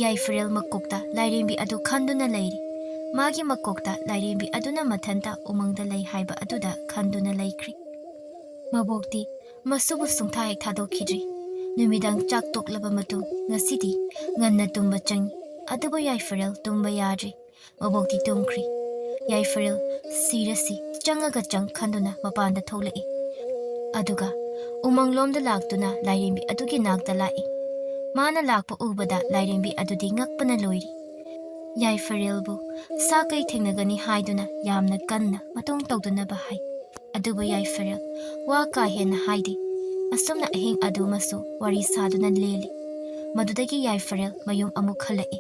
ꯌꯥꯏꯐꯔꯦꯜ ꯃꯀꯣꯛꯇ ꯂꯥꯏꯔꯦꯝꯕꯤ ꯑꯗꯨ ꯈꯟꯗꯨꯅ ꯂꯩꯔꯤ꯫ ꯃꯥꯒꯤ ꯃꯀꯣꯛꯇ ꯂꯥꯏꯔꯦꯝꯕꯤ ꯑꯗꯨꯅ ꯃꯊꯟꯇ ꯎꯃꯪꯗ ꯂꯩ ꯍꯥꯏꯕ ꯑꯗꯨꯗ ꯈꯟꯗꯨꯅ ꯂꯩꯈ꯭ꯔꯤ꯫ ꯃꯕꯣꯛꯇꯤ ꯃꯁꯨꯕꯨ ꯁꯨꯡꯊꯥ ꯍꯦꯛ ꯊꯥꯗꯣꯛꯈꯤꯗ꯭ꯔꯤ꯫ ꯅꯨꯃꯤꯗꯥꯡ ꯆꯥꯛ ꯇꯣꯛꯂꯕ ꯃꯇꯨꯡ ꯉꯁꯤꯗꯤ ꯉꯟꯅ ꯇꯨꯝꯕ ꯆꯪꯏ꯫ ꯑꯗꯨꯕꯨ ꯌꯥꯏꯐꯔꯦꯜ ꯇꯨꯝꯕ ꯌꯥꯗ꯭ꯔꯤ꯫ ꯃꯕꯣꯛꯇꯤ ꯇꯨꯝꯈ꯭ꯔꯤ꯫ ꯌꯥꯏꯐꯔꯦꯜ ꯁꯤꯔꯁꯤ ꯆꯪꯉꯒ ꯆꯪ ꯈꯟꯗꯨꯅ ꯃꯄꯥꯟꯗ ꯊꯣꯛꯂꯛꯏ꯫ ꯑꯗꯨꯒ ꯎꯃꯪꯂꯣꯝꯗ ꯂꯥꯛꯇꯨꯅ ꯂꯥꯏꯔꯦꯝꯕꯤ ꯑꯗꯨꯒꯤ ꯅꯥꯛꯇ ꯂꯥꯛꯏ꯫ ꯃꯥꯅ ꯂꯥꯛꯄ ꯎꯕꯗ ꯂꯥꯏꯔꯦꯝꯕꯤ ꯑꯗꯨꯗꯤ ꯉꯛꯄꯅ ꯂꯣꯏꯔꯤ꯫ ꯌꯥꯏꯐꯔꯦꯜꯕꯨ ꯁꯥ ꯀꯩ ꯊꯦꯡꯅꯒꯅꯤ ꯍꯥꯏꯗꯨꯅ ꯌꯥꯝꯅ ꯀꯟꯅ ꯃꯇꯨꯡ ꯇꯧꯗꯅꯕ ꯍꯥꯏ꯫ ꯑꯗꯨꯕꯨ ꯌꯥꯏꯐꯔꯦꯜ ꯋꯥ ꯀꯥ ꯍꯦꯟꯅ ꯍꯥꯏꯗꯦ꯫ ꯑꯁꯨꯝꯅ ꯑꯍꯤꯡ ꯑꯗꯨꯃꯁꯨ ꯋꯥꯔꯤ ꯁꯥꯗꯨꯅ ꯂꯦꯜꯂꯤ꯫ ꯃꯗꯨꯗꯒꯤ ꯌꯥꯏꯐꯔꯦꯜ ꯃꯌꯨꯝ ꯑꯃꯨꯛ ꯍꯜꯂꯛꯏ꯫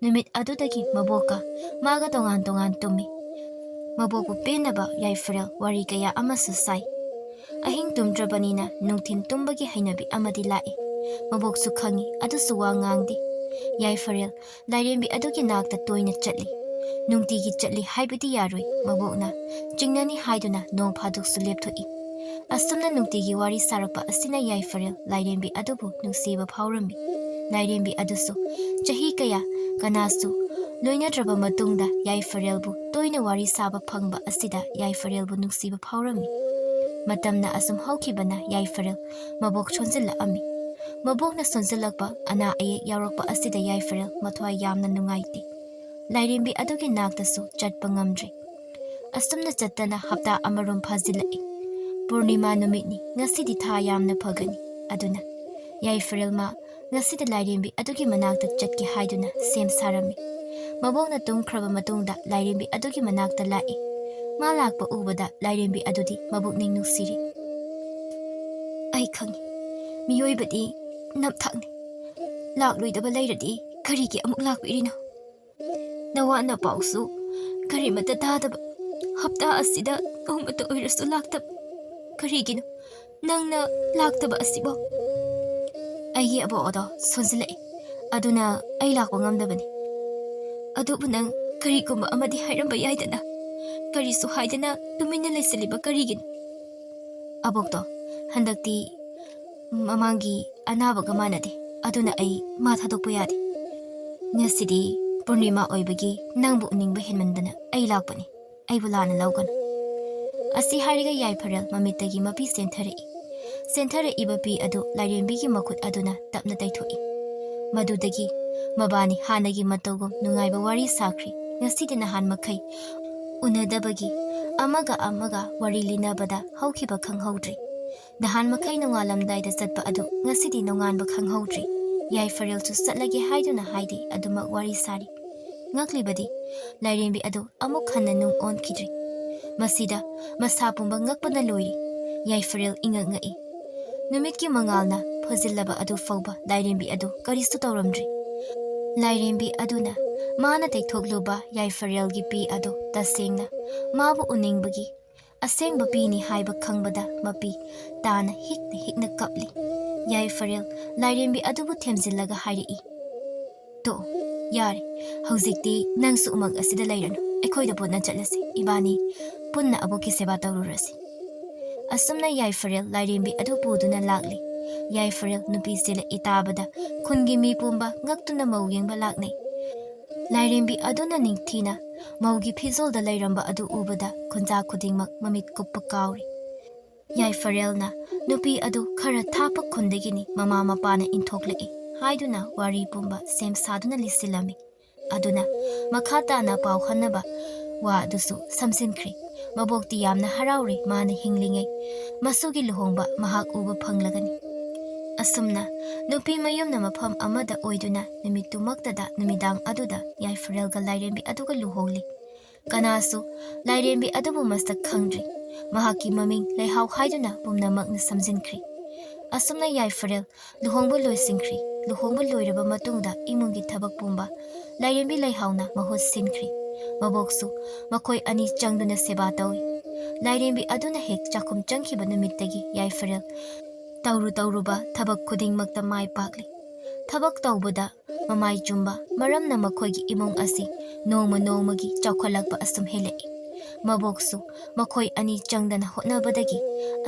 ꯅꯨꯃꯤꯠ ꯑꯗꯨꯗꯒꯤ ꯃꯕꯣꯛꯀ ꯃꯥꯒ ꯇꯣꯉꯥꯟ ꯇꯣꯉꯥꯟ ꯇꯨꯝꯃꯤ꯫ ꯃꯕꯣꯛꯄꯨ ꯄꯦꯟꯅꯕ ꯌꯥꯏꯐꯔꯦꯜ ꯋꯥꯔꯤ ꯀꯌꯥ ꯑꯃꯁꯨ ꯁꯥꯏ꯫ ꯑꯍꯤꯡ ꯇꯨꯝꯗ꯭ꯔꯕꯅꯤꯅ ꯅꯨꯡꯊꯤꯜ ꯇꯨꯝꯕꯒꯤ ꯍꯩꯅꯕꯤ ꯑꯃꯗꯤ ꯂꯥꯛꯏ꯫ ꯃꯕꯣꯛꯁꯨ ꯈꯪꯏ, ꯑꯗꯨꯁꯨ ꯋꯥ ꯉꯥꯡꯗꯦ꯫ ꯌꯥꯏꯐꯔꯦꯜ ꯂꯥꯏꯔꯦꯝꯕꯤ ꯑꯗꯨꯒꯤ ꯅꯥꯛꯇ ꯇꯣꯏꯅ ꯆꯠꯂꯤ꯫ ꯅꯨꯡꯇꯤꯒꯤ ꯆꯠꯂꯤ ꯍꯥꯏꯕꯗꯤ ꯌꯥꯔꯣꯏ꯫ ꯃꯕꯣꯛꯅ ꯆꯤꯡꯅꯅꯤ ꯍꯥꯏꯗꯨꯅ ꯅꯣꯡ ꯐꯥꯗꯣꯛꯁꯨ ꯂꯦꯞꯊꯣꯛꯏ꯫ ꯑꯁꯨꯝꯅ ꯅꯨꯡꯇꯤꯒꯤ ꯋꯥꯔꯤ ꯁꯥꯔꯛꯄ ꯑꯁꯤꯅ ꯌꯥꯏꯐꯔꯦꯜ ꯂꯥꯏꯔꯦꯝꯕꯤ ꯑꯗꯨꯕꯨ ꯅꯨꯡꯁꯤꯕ ꯐꯥꯎꯔꯝꯃꯤ꯫ ꯂꯥꯏꯔꯦꯝꯕꯤ ꯑꯗꯨꯁꯨ ꯆꯍꯤ ꯀꯌꯥ ꯀꯅꯥꯁꯨ ꯂꯣꯏꯅꯗ꯭ꯔꯕ ꯃꯇꯨꯡꯗ ꯌꯥꯏꯐꯔꯦꯜꯕꯨ ꯇꯣꯏꯅ ꯋꯥꯔꯤ ꯁꯥꯕ ꯐꯪꯕ ꯑꯁꯤꯗ ꯌꯥꯏꯐꯔꯦꯜꯕꯨ ꯅꯨꯡꯁꯤꯕ ꯐꯥꯎꯔꯝꯃꯤ꯫ ꯃꯇꯝꯅ ꯑꯁꯨꯝ ꯍꯧꯈꯤꯕꯅ ꯌꯥꯏꯐꯔꯦꯜ ꯃꯕꯣꯛ ꯁꯣꯟꯖꯤꯜꯂꯛꯑꯝꯃꯤ꯫ ꯃꯕꯣꯛꯅ ꯁꯣꯟꯖꯤꯜꯂꯛꯄ, ꯑꯅꯥ ꯑꯌꯦꯛ ꯌꯥꯎꯔꯛꯄ ꯑꯁꯤꯗ ꯌꯥꯏꯐꯔꯦꯜ ꯃꯊ꯭ꯋꯥꯏ ꯌꯥꯝꯅ ꯅꯨꯡꯉꯥꯏꯇꯦ꯫ ꯂꯥꯏꯔꯦꯝꯕꯤ ꯑꯗꯨꯒꯤ ꯅꯥꯛꯇꯁꯨ ꯆꯠꯄ ꯉꯝꯗ꯭ꯔꯦ꯫ ꯑꯁꯨꯝꯅ ꯆꯠꯇꯅ ꯍꯞꯇꯥ ꯑꯃꯔꯣꯝ ꯐꯥꯖꯤꯜꯂꯛꯏ꯫ ꯄꯨꯔꯅꯤꯃꯥ ꯅꯨꯃꯤꯠꯅꯤ, ꯉꯁꯤꯗꯤ ꯊꯥ ꯌꯥꯝꯅ ꯐꯒꯅꯤ꯫ ꯑꯗꯨꯅ ꯌꯥꯏꯐꯔꯦꯜ ꯃꯥ ꯉꯁꯤꯗꯤ ꯂꯥꯏꯔꯦꯝꯕꯤ ꯑꯗꯨꯒꯤ ꯃꯅꯥꯛꯇ ꯆꯠꯀꯦ ꯍꯥꯏꯗꯨꯅ ꯁꯦꯝ ꯁꯥꯔꯝꯃꯤ꯫ ꯃꯕꯣꯛꯅ ꯇꯨꯝꯈ꯭ꯔꯕ ꯃꯇꯨꯡꯗ ꯂꯥꯏꯔꯦꯝꯕꯤ ꯑꯗꯨꯒꯤ ꯃꯅꯥꯛꯇ ꯂꯥꯛꯏ꯫ ꯃꯥ ꯂꯥꯛꯄ ꯎꯕꯗ ꯂꯥꯏꯔꯦꯝꯕꯤ ꯑꯗꯨꯗꯤ ꯃꯕꯨꯛꯅꯤꯡ ꯅꯨꯡꯁꯤꯔꯤ꯫ "ꯑꯩ ꯈꯪꯏ, ꯃꯤꯑꯣꯏꯕꯗꯤ ꯅꯝꯊꯥꯛꯅꯤ꯫ ꯂꯥꯛꯂꯣꯏꯗꯕ ꯂꯩꯔꯗꯤ ꯀꯔꯤꯒꯤ ꯑꯃꯨꯛ ꯂꯥꯛꯄꯤꯔꯤꯅꯣ? ꯅꯋꯥ ꯅꯄꯥꯎꯁꯨ ꯀꯔꯤꯃꯠꯇ ꯇꯥꯗꯕ, ꯍꯞꯇꯥ ꯑꯁꯤꯗ ꯅꯣꯡꯃꯇ ꯑꯣꯏꯔꯁꯨ ꯂꯥꯛꯇꯕ꯫ ꯀꯔꯤꯒꯤꯅꯣ ꯅꯪꯅ ꯂꯥꯛꯇꯕ ꯑꯁꯤꯕꯣ?" "ꯑꯩꯒꯤ ꯑꯕꯣꯛ ꯑꯗꯣ ꯁꯣꯟꯖꯤꯜꯂꯛꯏ, ꯑꯗꯨꯅ ꯑꯩ ꯂꯥꯛꯄ ꯉꯝꯗꯕꯅꯤ꯫ ꯑꯗꯨꯕꯨ ꯅꯪ ꯀꯔꯤꯒꯨꯝꯕ ꯑꯃꯗꯤ ꯍꯥꯏꯔꯝꯕ ꯌꯥꯏꯗꯅ꯫ ꯀꯔꯤꯁꯨ ꯍꯥꯏꯗꯅ ꯇꯨꯃꯤꯟꯅ ꯂꯩꯁꯤꯜꯂꯤꯕ ꯀꯔꯤꯒꯤꯅꯣ?" "ꯑꯕꯣꯛꯇꯣ ꯍꯟꯗꯛꯇꯤ ꯃꯃꯥꯡꯒꯤ ꯑꯅꯥꯕꯒ ꯃꯥꯟꯅꯗꯦ, ꯑꯗꯨꯅ ꯑꯩ ꯃꯥ ꯊꯥꯗꯣꯛꯄ ꯌꯥꯗꯦ꯫ ꯉꯁꯤꯗꯤ ꯄꯨꯔꯅꯤꯃꯥ ꯑꯣꯏꯕꯒꯤ ꯅꯪꯕꯨ ꯎꯅꯤꯡꯕ ꯍꯦꯟꯃꯟꯗꯅ ꯑꯩ ꯂꯥꯛꯄꯅꯤ꯫ ꯑꯩꯕꯨ ꯂꯥꯟꯅ ꯂꯧꯒꯅꯨ꯫" ꯑꯁꯤ ꯍꯥꯏꯔꯒ ꯌꯥꯏꯐꯔꯦꯜ ꯃꯃꯤꯠꯇꯒꯤ ꯃꯄꯤ ꯆꯦꯟꯊꯔꯛꯏ꯫ ꯆꯦꯟꯊꯔꯛꯏꯕ ꯄꯤ ꯑꯗꯨ ꯂꯥꯏꯔꯦꯝꯕꯤꯒꯤ ꯃꯈꯨꯠ ꯑꯗꯨꯅ ꯇꯞꯅ ꯇꯩꯊꯣꯛꯏ꯫ ꯃꯗꯨꯗꯒꯤ ꯃꯕꯥꯅꯤ ꯍꯥꯟꯅꯒꯤ ꯃꯇꯧꯒꯨꯝ ꯅꯨꯡꯉꯥꯏꯕ ꯋꯥꯔꯤ ꯁꯥꯈ꯭ꯔꯤ꯫ ꯉꯁꯤꯗꯤ ꯅꯍꯥꯟ ꯃꯈꯩ ꯎꯅꯗꯕꯒꯤ ꯑꯃꯒ ꯑꯃꯒ ꯋꯥꯔꯤ ꯂꯤꯅꯕꯗ ꯍꯧꯈꯤꯕ ꯈꯪꯍꯧꯗ꯭ꯔꯤ꯫ ꯅꯍꯥꯟ ꯃꯈꯩ ꯅꯣꯡꯉꯥꯜꯂꯝꯗꯥꯏꯗ ꯆꯠꯄ ꯑꯗꯨ ꯉꯁꯤꯗꯤ ꯅꯣꯡꯉꯥꯟꯕ ꯈꯪꯍꯧꯗ꯭ꯔꯤ꯫ ꯌꯥꯏꯐꯔꯦꯜꯁꯨ ꯆꯠꯂꯒꯦ ꯍꯥꯏꯗꯨꯅ ꯍꯥꯏꯗꯦ, ꯑꯗꯨꯃꯛ ꯋꯥꯔꯤ ꯁꯥꯔꯤ꯫ ꯉꯛꯂꯤꯕꯗꯤ ꯂꯥꯏꯔꯦꯝꯕꯤ ꯑꯗꯨ ꯑꯃꯨꯛ ꯍꯟꯅ ꯅꯨꯡ ꯑꯣꯟꯈꯤꯗ꯭ꯔꯤ꯫ ꯃꯁꯤꯗ ꯃꯁꯥ ꯄꯨꯝꯕ ꯉꯛꯄꯅ ꯂꯣꯏꯔꯤ꯫ ꯌꯥꯏꯐꯔꯦꯜ ꯏꯉꯛ ꯉꯛꯏ꯫ ꯅꯨꯃꯤꯠꯀꯤ ꯃꯉꯥꯜꯅ ꯐꯨꯖꯤꯜꯂꯕ ꯑꯗꯨ ꯐꯥꯎꯕ ꯂꯥꯏꯔꯦꯝꯕꯤ ꯑꯗꯨ ꯀꯔꯤꯁꯨ ꯇꯧꯔꯝꯗ꯭ꯔꯤ꯫ ꯂꯥꯏꯔꯦꯝꯕꯤ ꯑꯗꯨꯅ ꯃꯥꯅ ꯇꯩꯊꯣꯛꯂꯨꯕ ꯌꯥꯏꯐꯔꯦꯜꯒꯤ ꯄꯤ ꯑꯗꯨ ꯇꯁꯦꯡꯅ ꯃꯥꯕꯨ ꯎꯅꯤꯡꯕꯒꯤ ꯑꯁꯦꯡꯕ ꯄꯤꯅꯤ ꯍꯥꯏꯕ ꯈꯪꯕꯗ ꯃꯄꯤ ꯇꯥꯅ ꯍꯤꯛꯅ ꯍꯤꯛꯅ ꯀꯞꯂꯤ꯫ ꯌꯥꯏꯐꯔꯦꯜ ꯂꯥꯏꯔꯦꯝꯕꯤ ꯑꯗꯨꯕꯨ ꯊꯦꯝꯖꯤꯜꯂꯒ ꯍꯥꯏꯔꯛꯏ, "ꯇꯣꯛꯑꯣ, ꯌꯥꯔꯦ, ꯍꯧꯖꯤꯛꯇꯤ ꯅꯪꯁꯨ ꯎꯃꯪ ꯑꯁꯤꯗ ꯂꯩꯔꯅꯨ, ꯑꯩꯈꯣꯏꯗ ꯄꯨꯟꯅ ꯆꯠꯂꯁꯤ, ꯏꯕꯥꯅꯤ ꯄꯨꯟꯅ ꯑꯕꯣꯛꯀꯤ ꯁꯦꯕꯥ ꯇꯧꯔꯨꯔꯁꯤ꯫" ꯑꯁꯨꯝꯅ ꯌꯥꯏꯐꯔꯦꯜ ꯂꯥꯏꯔꯦꯝꯕꯤ ꯑꯗꯨ ꯄꯨꯗꯨꯅ ꯂꯥꯛꯂꯤ꯫ ꯌꯥꯏꯐꯔꯦꯜ ꯅꯨꯄꯤ ꯆꯦꯜꯂꯛꯏ ꯇꯥꯕꯗ ꯈꯨꯟꯒꯤ ꯃꯤ ꯄꯨꯝꯕ ꯉꯛꯇꯨꯅ ꯃꯧ ꯌꯦꯡꯕ ꯂꯥꯛꯅꯩ꯫ ꯂꯥꯏꯔꯦꯝꯕꯤ ꯑꯗꯨꯅ ꯅꯤꯡꯊꯤꯅ ꯃꯧꯒꯤ ꯐꯤꯖꯣꯜꯗ ꯂꯩꯔꯝꯕ ꯑꯗꯨ ꯎꯕꯗ ꯈꯨꯟꯖꯥ ꯈꯨꯗꯤꯡꯃꯛ ꯃꯃꯤꯠ ꯀꯨꯞꯄ ꯀꯥꯎꯔꯤ꯫ ꯌꯥꯏꯐꯔꯦꯜꯅ ꯅꯨꯄꯤ ꯑꯗꯨ ꯈꯔ ꯊꯥꯞꯄ ꯈꯨꯟꯗꯒꯤꯅꯤ ꯃꯃꯥ ꯃꯄꯥꯅ ꯏꯟꯊꯣꯛꯂꯛꯏ ꯍꯥꯏꯗꯨꯅ ꯋꯥꯔꯤ ꯄꯨꯝꯕ ꯁꯦꯝ ꯁꯥꯗꯨꯅ ꯂꯤꯁꯤꯜꯂꯝꯃꯤ꯫ ꯑꯗꯨꯅ ꯃꯈꯥ ꯇꯥꯅ ꯄꯥꯎ ꯍꯟꯅꯕ ꯋꯥ ꯑꯗꯨꯁꯨ ꯁꯝꯖꯤꯟꯈ꯭ꯔꯦ꯫ ꯃꯕꯣꯛꯇꯤ ꯌꯥꯝꯅ ꯍꯔꯥꯎꯔꯤ ꯃꯥꯅ ꯍꯤꯡꯂꯤꯉꯩ ꯃꯁꯨꯒꯤ ꯂꯨꯍꯣꯡꯕ ꯃꯍꯥꯛ ꯎꯕ ꯐꯪꯂꯒꯅꯤ꯫ ꯑꯁꯨꯝꯅ ꯅꯨꯄꯤ ꯃꯌꯨꯝꯅ ꯃꯐꯝ ꯑꯃꯗ ꯑꯣꯏꯗꯨꯅ ꯅꯨꯃꯤꯠꯇꯨꯃꯛꯇꯗ ꯅꯨꯃꯤꯗꯥꯡ ꯑꯗꯨꯗ ꯌꯥꯏꯐꯔꯦꯜꯒ ꯂꯥꯏꯔꯦꯝꯕꯤ ꯑꯗꯨꯒ ꯂꯨꯍꯣꯡꯂꯤ꯫ ꯀꯅꯥꯁꯨ ꯂꯥꯏꯔꯦꯝꯕꯤ ꯑꯗꯨꯕꯨ ꯃꯁꯛ ꯈꯪꯗ꯭ꯔꯤ꯫ ꯃꯍꯥꯛꯀꯤ ꯃꯃꯤꯡ ꯂꯩꯍꯥꯎ ꯍꯥꯏꯗꯨꯅ ꯄꯨꯝꯅꯃꯛꯅ ꯁꯝꯖꯤꯟꯈ꯭ꯔꯤ꯫ ꯑꯁꯨꯝꯅ ꯌꯥꯏꯐꯔꯦꯜ ꯂꯨꯍꯣꯡꯕ ꯂꯣꯏꯁꯤꯟꯈ꯭ꯔꯤ꯫ ꯂꯨꯍꯣꯡꯕ ꯂꯣꯏꯔꯕ ꯃꯇꯨꯡꯗ ꯏꯃꯨꯡꯒꯤ ꯊꯕꯛ ꯄꯨꯝꯕ ꯂꯥꯏꯔꯦꯝꯕꯤ ꯂꯩꯍꯥꯎꯅ ꯃꯍꯨꯠ ꯁꯤꯟꯈ꯭ꯔꯤ꯫ ꯃꯕꯣꯛꯁꯨ ꯃꯈꯣꯏ ꯑꯅꯤ ꯆꯪꯗꯨꯅ ꯁꯦꯕꯥ ꯇꯧꯏ꯫ ꯂꯥꯏꯔꯦꯝꯕꯤ ꯑꯗꯨꯅ ꯍꯦꯛ ꯆꯥꯛꯈꯨꯝ ꯆꯪꯈꯤꯕ ꯅꯨꯃꯤꯠꯇꯒꯤ ꯌꯥꯏꯐꯔꯦꯜ ꯇꯧꯔꯨ ꯇꯧꯔꯨꯕ ꯊꯕꯛ ꯈꯨꯗꯤꯡꯃꯛꯇ ꯃꯥꯏ ꯄꯥꯛꯂꯤ꯫ ꯊꯕꯛ ꯇꯧꯕꯗ ꯃꯃꯥꯏ ꯆꯨꯝꯕ ꯃꯔꯝꯅ ꯃꯈꯣꯏꯒꯤ ꯏꯃꯨꯡ ꯑꯁꯤ ꯅꯣꯡꯃ ꯅꯣꯡꯃꯒꯤ ꯆꯥꯎꯈꯠꯂꯛꯄ ꯑꯁꯨꯝ ꯍꯦꯜꯂꯛꯏ꯫ ꯃꯕꯣꯛꯁꯨ ꯃꯈꯣꯏ ꯑꯅꯤ ꯆꯪꯗꯅ ꯍꯣꯠꯅꯕꯗꯒꯤ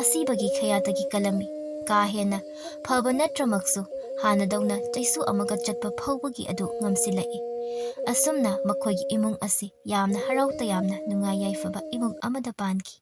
ꯑꯁꯤꯕꯒꯤ ꯈꯌꯥꯠꯇꯒꯤ ꯀꯜꯂꯝꯃꯤ꯫ ꯀꯥ ꯍꯦꯟꯅ ꯐꯕ ꯅꯠꯇ꯭ꯔꯃꯛꯁꯨ ꯍꯥꯟꯅꯗꯧꯅ ꯆꯩꯁꯨ ꯑꯃꯒ ꯆꯠꯄ ꯐꯥꯎꯕꯒꯤ ꯑꯗꯨ ꯉꯝꯁꯤꯜꯂꯛꯏ꯫ ꯑꯁꯨꯝꯅ ꯃꯈꯣꯏꯒꯤ ꯏꯃꯨꯡ ꯑꯁꯤ ꯌꯥꯝꯅ ꯍꯔꯥꯎ ꯇꯌꯥꯝꯅ ꯅꯨꯡꯉꯥꯏ ꯌꯥꯏꯐꯕ ꯏꯃꯨꯡ ꯑꯃꯗ ꯄꯥꯟꯈꯤ꯫